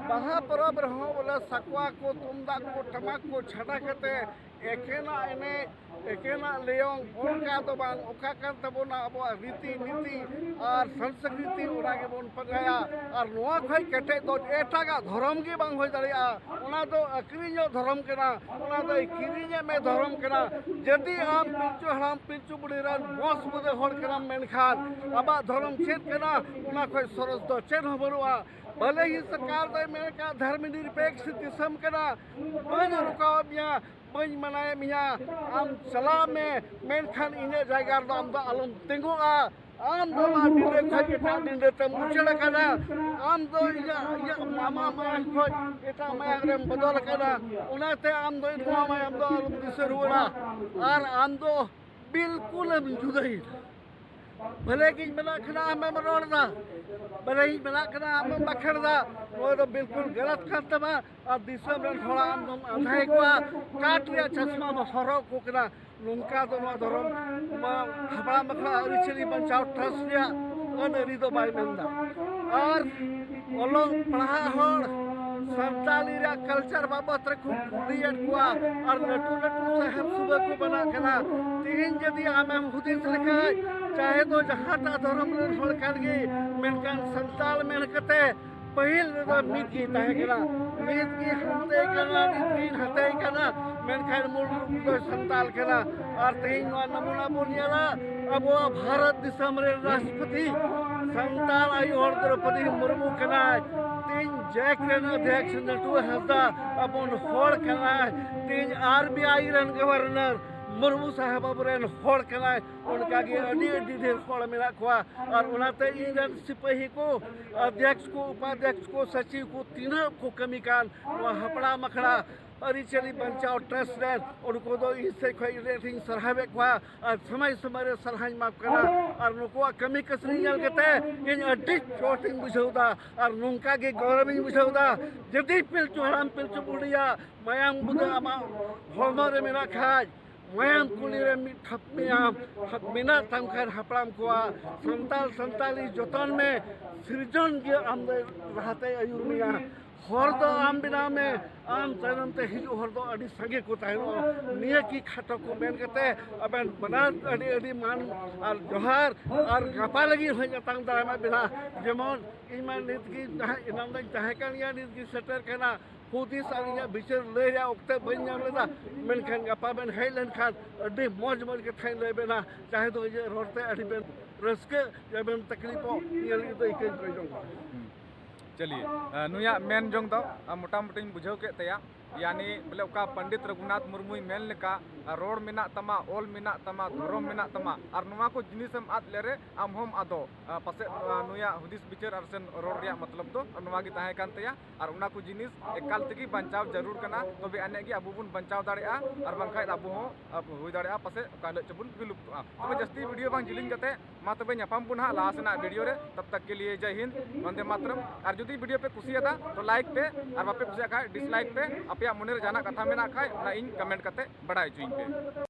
ᱵᱟᱦᱟ ᱯᱚᱨᱚᱵᱽ ᱨᱮᱦᱚᱸ ᱵᱚᱞᱮ ᱥᱟᱠᱣᱟ ᱠᱚ, ᱛᱩᱢᱫᱟᱜ ᱠᱚ, ᱴᱟᱢᱟᱠ ᱠᱚ ᱪᱷᱟᱰᱟ ᱠᱟᱛᱮ ᱮᱠᱮᱱᱟᱜ ᱮᱱᱮᱡ, ᱮᱠᱮᱱᱟᱜ ᱞᱮᱭᱚᱝ, ᱚᱱᱠᱟ ᱫᱚ ᱵᱟᱝ᱾ ᱚᱠᱟ ᱠᱟᱱ ᱛᱟᱵᱚᱱᱟ ᱟᱵᱚᱣᱟᱜ ᱨᱤᱛᱤ ᱱᱤᱛᱤ ᱟᱨ ᱥᱚᱝᱥᱠᱨᱤᱛᱤ, ᱚᱱᱟ ᱜᱮᱵᱚᱱ ᱯᱟᱸᱡᱟᱭᱟ᱾ ᱟᱨ ᱱᱚᱣᱟ ᱠᱷᱚᱱ ᱠᱮᱴᱮᱡ ᱫᱚ ᱮᱴᱟᱜᱟᱜ ᱫᱷᱚᱨᱚᱢ ᱜᱮ ᱵᱟᱝ ᱦᱩᱭ ᱫᱟᱲᱮᱭᱟᱜᱼᱟ᱾ ᱚᱱᱟ ᱫᱚ ᱟᱹᱠᱷᱨᱤᱧᱚᱜ ᱫᱷᱚᱨᱚᱢ ᱠᱟᱱᱟ, ᱚᱱᱟ ᱫᱚᱭ ᱠᱤᱨᱤᱧᱮᱫ ᱢᱮ ᱫᱷᱚᱨᱚᱢ ᱠᱟᱱᱟ᱾ ᱡᱩᱫᱤ ᱟᱢ ᱯᱤᱞᱪᱩ ᱦᱟᱲᱟᱢ ᱯᱤᱞᱪᱩ ᱵᱩᱲᱦᱤ ᱨᱮᱱ ᱵᱚᱸᱥ ᱵᱩᱫᱟᱹ ᱦᱚᱲ ᱠᱟᱱᱟᱢ, ᱢᱮᱱᱠᱷᱟᱱ ᱟᱢᱟᱜ ᱫᱷᱚᱨᱚᱢ ᱪᱮᱫ ᱠᱟᱱᱟ, ᱚᱱᱟ ᱠᱷᱚᱱ ᱥᱚᱨᱚᱥ ᱫᱚ ᱪᱮᱫ ᱦᱚᱸ ᱵᱟᱹᱱᱩᱜᱼᱟ᱾ ᱵᱷᱟᱞᱮ ᱦᱤ ᱥᱚᱨᱠᱟᱨ ᱫᱚᱭ ᱢᱮᱱ ᱠᱟᱜ, ᱫᱷᱚᱨᱢ ᱱᱤᱨᱯᱮᱠᱥ ᱫᱤᱥᱚᱢ ᱠᱟᱱᱟ, ᱵᱟᱹᱧ ᱨᱚᱠᱟᱣᱮᱫ ᱢᱮᱭᱟ, ᱵᱟᱹᱧ ᱢᱟᱱᱟᱭᱮᱫ ᱢᱮᱭᱟ, ᱟᱢ ᱪᱟᱞᱟᱜ ᱢᱮ, ᱢᱮᱱᱠᱷᱟᱱ ᱤᱧᱟᱹᱜ ᱡᱟᱭᱜᱟ ᱨᱮᱫᱚ ᱟᱢ ᱫᱚ ᱟᱞᱚᱢ ᱛᱤᱸᱜᱩᱜᱼᱟ᱾ ᱟᱢ ᱫᱚ ᱢᱟ ᱰᱤᱸᱰᱟᱹ ᱠᱷᱚᱡ ᱮᱴᱟᱜ ᱰᱤᱸᱰᱟᱹ ᱛᱮᱢ ᱩᱪᱟᱹᱲ ᱟᱠᱟᱱᱟ᱾ ᱟᱢ ᱫᱚ ᱤᱧᱟᱹᱜ, ᱤᱧᱟᱹᱜ ᱢᱟᱢᱟ ᱢᱟᱭᱟᱢ ᱠᱷᱚᱡ ᱮᱴᱟᱜ ᱢᱟᱭᱟᱢ ᱨᱮᱢ ᱵᱚᱫᱚᱞ ᱟᱠᱟᱱᱟ᱾ ᱚᱱᱟᱛᱮ ᱟᱢ ᱫᱚ ᱱᱚᱣᱟ ᱢᱟᱭᱟᱢ ᱫᱚ ᱟᱞᱚᱢ ᱫᱤᱥᱟᱹ ᱨᱩᱣᱟᱹᱲᱟ᱾ ᱟᱨ ᱟᱢ ᱫᱚ ᱵᱤᱞᱠᱩᱞᱮᱢ ᱡᱩᱫᱟᱹᱭᱮᱱᱟ᱾ ᱵᱷᱟᱞᱮ ᱜᱤᱧ ᱢᱮᱱᱟᱜ ᱠᱷᱟᱱ ᱟᱢᱮᱢ ᱨᱚᱲ ᱮᱫᱟ, ᱵᱷᱟᱞᱮ ᱜᱤᱧ ᱢᱮᱱᱟᱜ ᱠᱷᱟᱱ ᱟᱢᱮᱢ ᱵᱟᱠᱷᱮᱲ ᱮᱫᱟ᱾ ᱱᱚᱣᱟ ᱫᱚ ᱵᱤᱞᱠᱩᱞ ᱜᱟᱞᱟᱛ ᱠᱟᱱ ᱛᱟᱢᱟ᱾ ᱟᱨ ᱫᱤᱥᱚᱢ ᱨᱮᱱ ᱦᱚᱲ ᱟᱢ ᱫᱚᱢ ᱟᱸᱫᱷᱟᱭᱮᱫ ᱠᱚᱣᱟ, ᱠᱟᱴ ᱨᱮᱭᱟᱜ ᱪᱟᱥᱢᱟ ᱵᱚ ᱦᱚᱨᱚᱜ ᱟᱠᱚ ᱠᱟᱱᱟ᱾ ᱱᱚᱝᱠᱟ ᱫᱚ ᱱᱚᱣᱟ ᱫᱷᱚᱨᱚᱢ, ᱱᱚᱣᱟ ᱦᱟᱯᱲᱟᱢ ᱟᱠᱷᱲᱟ ᱟᱹᱨᱤᱪᱟᱹᱞᱤ ᱵᱟᱧᱪᱟᱣ ᱴᱨᱟᱥᱴ ᱨᱮᱭᱟᱜ ᱟᱹᱱ ᱟᱹᱨᱤ ᱫᱚ ᱵᱟᱭ ᱢᱮᱱᱫᱟ᱾ ᱟᱨ ᱚᱞᱚᱜ ᱯᱟᱲᱦᱟᱜ ᱦᱚᱲ ᱥᱟᱱᱛᱟᱞᱤ ᱨᱮᱭᱟᱜ ᱠᱟᱞᱪᱟᱨ ᱵᱟᱵᱚᱛ ᱨᱮ ᱠᱚ ᱠᱩᱞᱤᱭᱮᱫ ᱠᱚᱣᱟ, ᱟᱨ ᱞᱟᱹᱴᱩ ᱞᱟᱹᱴᱩ ᱥᱟᱦᱮᱵ ᱥᱩᱵᱟᱹ ᱠᱚ ᱵᱮᱱᱟᱜ ᱠᱟᱱᱟ᱾ ᱛᱮᱦᱮᱧ ᱡᱩᱫᱤ ᱟᱢᱮᱢ ᱦᱩᱫᱤᱥ ᱞᱮᱠᱷᱟᱡ, ᱪᱟᱦᱮ ᱫᱚ ᱡᱟᱦᱟᱸᱴᱟᱜ ᱫᱷᱚᱨᱚᱢ ᱨᱮᱱ ᱦᱚᱲ ᱠᱟᱱ ᱜᱮ, ᱢᱮᱱᱠᱷᱟᱱ ᱥᱟᱱᱛᱟᱞ ᱢᱮᱱ ᱠᱟᱛᱮ ᱯᱟᱹᱦᱤᱞ ᱨᱮᱫᱚ ᱢᱤᱫ ᱜᱮ ᱛᱟᱦᱮᱸ ᱠᱟᱱᱟ, ᱢᱤᱫ ᱜᱮ ᱦᱟᱱᱛᱮ ᱠᱟᱱᱟ, ᱢᱤᱫ ᱜᱮ ᱱᱟᱛᱮ ᱠᱟᱱᱟ, ᱢᱮᱱᱠᱷᱟᱱ ᱢᱩᱞ ᱨᱩᱯ ᱫᱚ ᱥᱟᱱᱛᱟᱞ ᱠᱟᱱᱟ᱾ ᱟᱨ ᱛᱮᱦᱮᱧ ᱱᱚᱣᱟ ᱱᱟᱢᱩᱱᱟ ᱵᱚᱱ ᱧᱮᱞᱟ, ᱟᱵᱚᱣᱟᱜ ᱵᱷᱟᱨᱚᱛ ᱫᱤᱥᱚᱢ ᱨᱮᱱ ᱨᱟᱥᱴᱨᱚᱯᱚᱛᱤ ᱥᱟᱱᱛᱟᱲ ᱟᱭᱳ ᱦᱚᱲ ᱫᱨᱚᱯᱚᱫᱤ ᱢᱩᱨᱢᱩ ᱠᱟᱱᱟᱭ, ᱛᱮᱦᱮᱧ ᱡᱮᱠ ᱨᱮᱱ ᱚᱫᱷᱭᱚᱠᱥ ᱱᱟᱹᱴᱩᱣᱟᱹ ᱦᱟᱸᱥᱫᱟ ᱟᱵᱚᱱ ᱦᱚᱲ ᱠᱟᱱᱟᱭ, ᱛᱮᱦᱮᱧ ᱟᱨ ᱵᱤ ᱟᱭ ᱨᱮᱱ ᱜᱚᱵᱷᱚᱨᱱᱚᱨ ᱢᱩᱨᱢᱩ ᱥᱟᱦᱮᱵ ᱟᱵᱚᱨᱮᱱ ᱦᱚᱲ ᱠᱟᱱᱟᱭ᱾ ᱚᱱᱠᱟᱜᱮ ᱟᱹᱰᱤ ᱟᱹᱰᱤ ᱰᱷᱮᱨ ᱦᱚᱲ ᱢᱮᱱᱟᱜ ᱠᱚᱣᱟ᱾ ᱟᱨ ᱚᱱᱟᱛᱮ ᱤᱧ ᱨᱮᱱ ᱥᱤᱯᱟᱹᱦᱤ ᱠᱚ, ᱚᱫᱷᱭᱚᱠᱥ ᱠᱚ, ᱩᱯᱟᱫᱷᱭᱚᱠᱥ ᱠᱚ, ᱥᱟᱪᱤᱵᱽ ᱠᱚ, ᱛᱤᱱᱟᱹᱜ ᱠᱚ ᱠᱟᱹᱢᱤ ᱠᱟᱱ ᱱᱚᱣᱟ ᱦᱟᱯᱲᱟᱢ ᱟᱠᱷᱲᱟ ᱟᱹᱨᱤᱪᱟᱹᱞᱤ ᱵᱟᱧᱪᱟᱣ ᱴᱨᱟᱥᱴ ᱨᱮᱱ, ᱩᱱᱠᱩ ᱫᱚ ᱤᱧ ᱥᱮᱫ ᱠᱷᱚᱱ ᱟᱹᱰᱤ ᱟᱸᱴᱤᱧ ᱥᱟᱨᱦᱟᱣᱮᱫ ᱠᱚᱣᱟ᱾ ᱟᱨ ᱥᱚᱢᱚᱭ ᱥᱚᱢᱚᱭ ᱨᱮ ᱥᱟᱨᱦᱟᱣᱤᱧ ᱮᱢᱟ ᱠᱚ ᱠᱟᱱᱟ᱾ ᱟᱨ ᱱᱩᱠᱩᱣᱟᱜ ᱠᱟᱹᱢᱤ ᱠᱟᱹᱥᱱᱤ ᱧᱮᱞ ᱠᱟᱛᱮ ᱤᱧ ᱟᱹᱰᱤ ᱪᱚᱴ ᱤᱧ ᱵᱩᱡᱷᱟᱹᱣ ᱮᱫᱟ᱾ ᱟᱨ ᱱᱚᱝᱠᱟ ᱜᱮ ᱜᱚᱨᱚᱵᱤᱧ ᱵᱩᱡᱷᱟᱹᱣ ᱮᱫᱟ᱾ ᱡᱩᱫᱤ ᱯᱤᱞᱪᱩ ᱦᱟᱲᱟᱢ ᱯᱤᱞᱪᱩ ᱵᱩᱰᱷᱤᱭᱟᱜ ᱢᱟᱭᱟᱢ ᱵᱩᱫᱟᱹ ᱟᱢᱟᱜ ᱦᱚᱲᱢᱚ ᱨᱮ ᱢᱮᱱᱟᱜ ᱠᱷᱟᱡ, ᱢᱟᱭᱟᱢ ᱠᱩᱞᱤ ᱨᱮ ᱢᱤᱫ ᱴᱷᱟᱯ ᱢᱮᱭᱟᱢ, ᱢᱮᱱᱟᱜ ᱛᱟᱢ ᱠᱷᱟᱱ ᱦᱟᱯᱲᱟᱢ ᱠᱚᱣᱟᱜ, ᱥᱟᱱᱛᱟᱞ ᱥᱟᱱᱛᱟᱞᱤ ᱡᱚᱛᱚᱱ ᱢᱮ᱾ ᱥᱤᱨᱡᱚᱱ ᱜᱮ ᱟᱢ ᱫᱚ ᱞᱟᱦᱟᱛᱮ ᱟᱹᱭᱩᱨ ᱢᱮᱭᱟ᱾ ᱦᱚᱨ ᱫᱚ ᱟᱢ ᱵᱮᱱᱟᱣ ᱢᱮ, ᱟᱢ ᱛᱟᱭᱱᱚᱢ ᱛᱮ ᱦᱤᱡᱩᱜ ᱦᱚᱲ ᱫᱚ ᱟᱹᱰᱤ ᱥᱟᱸᱜᱮ ᱠᱚ ᱛᱟᱦᱮᱱᱚᱜᱼᱟ᱾ ᱱᱤᱭᱟᱹ ᱠᱤ ᱠᱷᱟᱴᱚ ᱠᱚ ᱢᱮᱱ ᱠᱟᱛᱮ ᱟᱵᱮᱱ ᱵᱟᱱᱟᱨ ᱟᱹᱰᱤ ᱟᱹᱰᱤ ᱢᱟᱱ ᱟᱨ ᱡᱚᱦᱟᱨ᱾ ᱟᱨ ᱜᱟᱯᱟ ᱞᱟᱹᱜᱤᱫ ᱦᱚᱸᱧ ᱟᱛᱟᱝ ᱫᱟᱨᱟᱢᱮᱫ ᱵᱮᱱᱟ᱾ ᱡᱮᱢᱚᱱ ᱤᱧ ᱢᱟ ᱱᱤᱛ ᱜᱮ ᱛᱟᱦᱮᱸ, ᱮᱱᱟᱝ ᱫᱚᱧ ᱛᱟᱦᱮᱸ ᱠᱟᱱ ᱜᱮᱭᱟ, ᱱᱤᱛ ᱜᱮ ᱥᱮᱴᱮᱨ ᱠᱟᱱᱟ᱾ ᱦᱩᱫᱤᱥ ᱟᱨ ᱤᱧᱟᱹᱜ ᱵᱤᱪᱟᱹᱨ ᱞᱟᱹᱭ ᱨᱮᱭᱟᱜ ᱚᱠᱛᱮ ᱵᱟᱹᱧ ᱧᱟᱢ ᱞᱮᱫᱟ, ᱢᱮᱱᱠᱷᱟᱱ ᱜᱟᱯᱟ ᱵᱮᱱ ᱦᱮᱡ ᱞᱮᱱᱠᱷᱟᱱ ᱟᱹᱰᱤ ᱢᱚᱡᱽ ᱢᱚᱡᱽ ᱠᱟᱛᱷᱟᱧ ᱞᱟᱹᱭ ᱵᱮᱱᱟ᱾ ᱪᱟᱦᱮ ᱫᱚ ᱤᱧᱟᱹᱜ ᱨᱚᱲ ᱛᱮ ᱟᱹᱰᱤ ᱵᱮᱱ ᱨᱟᱹᱥᱠᱟᱹ ᱭᱟᱵᱮᱱ, ᱛᱟᱠᱞᱤᱯᱚᱜ, ᱱᱤᱭᱟᱹ ᱞᱟᱹᱜᱤᱫ ᱫᱚ ᱤᱠᱟᱹᱧ ᱠᱷᱚᱡᱚᱜ ᱠᱟᱱᱟ᱾ ᱦᱩᱸ᱾ ᱪᱟᱞᱤᱭᱮ, ᱟ, ᱱᱩᱭᱟᱜ ᱢᱮᱱ ᱡᱚᱝ ᱫᱚ, ᱟ, ᱢᱚᱴᱟᱢᱩᱴᱤᱧ ᱵᱩᱡᱷᱟᱹᱣ ᱠᱮᱫ ᱛᱟᱭᱟ᱾ ᱭᱟᱱᱤ ᱵᱚᱞᱮ ᱚᱠᱟ ᱯᱚᱱᱰᱤᱛ ᱨᱚᱜᱷᱩᱱᱟᱛᱷ ᱢᱩᱨᱢᱩᱭ ᱢᱮᱱ ᱞᱮᱠᱟ, ᱨᱚᱲ ᱢᱮᱱᱟᱜ ᱛᱟᱢᱟ, ᱚᱞ ᱢᱮᱱᱟᱜ ᱛᱟᱢᱟ, ᱫᱷᱚᱨᱚᱢ ᱢᱮᱱᱟᱜ ᱛᱟᱢᱟ, ᱟᱨ ᱱᱚᱣᱟ ᱠᱚ ᱡᱤᱱᱤᱥᱮᱢ ᱟᱫ ᱞᱮᱨᱮ ᱟᱢ ᱦᱚᱸᱢ ᱟᱫᱚᱜ᱾ ᱯᱟᱥᱮᱡ ᱱᱩᱭᱟᱜ ᱦᱩᱫᱤᱥ ᱵᱤᱪᱟᱹᱨ ᱟᱨ ᱥᱮ ᱨᱚᱲ ᱨᱮᱭᱟᱜ ᱢᱚᱛᱞᱚᱵ ᱫᱚ ᱱᱚᱣᱟ ᱜᱮ ᱛᱟᱦᱮᱸ ᱠᱟᱱ ᱛᱟᱭᱟ᱾ ᱟᱨ ᱚᱱᱟ ᱠᱚ ᱡᱤᱱᱤᱥ ᱮᱠᱟᱞ ᱛᱮᱜᱮ ᱵᱟᱧᱪᱟᱣ ᱡᱟᱹᱨᱩᱲ ᱠᱟᱱᱟ, ᱛᱚᱵᱮ ᱟᱹᱱᱤᱡ ᱜᱮ ᱟᱵᱚ ᱵᱚᱱ ᱵᱟᱧᱪᱟᱣ ᱫᱟᱲᱮᱭᱟᱜᱼᱟ, ᱟᱨ ᱵᱟᱝᱠᱷᱟᱱ ᱟᱵᱚ ᱦᱚᱸ ᱦᱩᱭ ᱫᱟᱲᱮᱭᱟᱜᱼᱟ ᱯᱟᱥᱮᱡ ᱚᱠᱟ ᱦᱤᱞᱳᱜ ᱪᱚᱵᱚᱱ ᱵᱤᱞᱩᱯᱛᱚᱜᱼᱟ᱾ ᱛᱚᱵᱮ ᱡᱟᱹᱥᱛᱤ ᱵᱷᱤᱰᱤᱭᱳ ᱵᱟᱝ ᱡᱤᱞᱤᱧ ᱠᱟᱛᱮ ᱢᱟ ᱛᱚᱵᱮ ᱧᱟᱯᱟᱢ ᱵᱚᱱ ᱦᱟᱸᱜ ᱞᱟᱦᱟ ᱥᱮᱱᱟᱜ ᱵᱷᱤᱰᱤᱭᱳ ᱨᱮ᱾ ᱛᱟᱵ ᱛᱟᱠ ᱠᱮ ᱞᱤᱭᱮ ᱡᱟᱭ ᱦᱤᱱᱫ, ᱵᱚᱱᱫᱮ ᱢᱟᱛᱨᱚᱢ᱾ ᱟᱨ ᱡᱩᱫᱤ ᱵᱷᱤᱰᱤᱭᱳ ᱯᱮ ᱠᱩᱥᱤᱭᱟᱫᱟ ᱛᱚ ᱞᱟᱭᱤᱠ ᱯᱮ, ᱟᱨ ᱵᱟᱯᱮ ᱠᱩᱥᱤᱭᱟᱜ ᱠᱷᱟᱡ ᱰᱤᱥᱞᱟᱭᱤᱠ ᱯᱮ᱾ ᱟᱯᱮᱭᱟᱜ ᱢᱚᱱᱮ ᱨᱮ ᱡᱟᱦᱟᱱᱟᱜ ᱠᱟᱛᱷᱟ ᱢᱮᱱᱟᱜ ᱠᱷᱟᱡ ᱚᱱᱟ ᱤᱧ ᱠᱚᱢᱮᱱᱴ ᱠᱟᱛᱮ ᱵᱟᱲᱟᱭ ᱦᱚᱪᱚᱧ ᱯᱮ᱾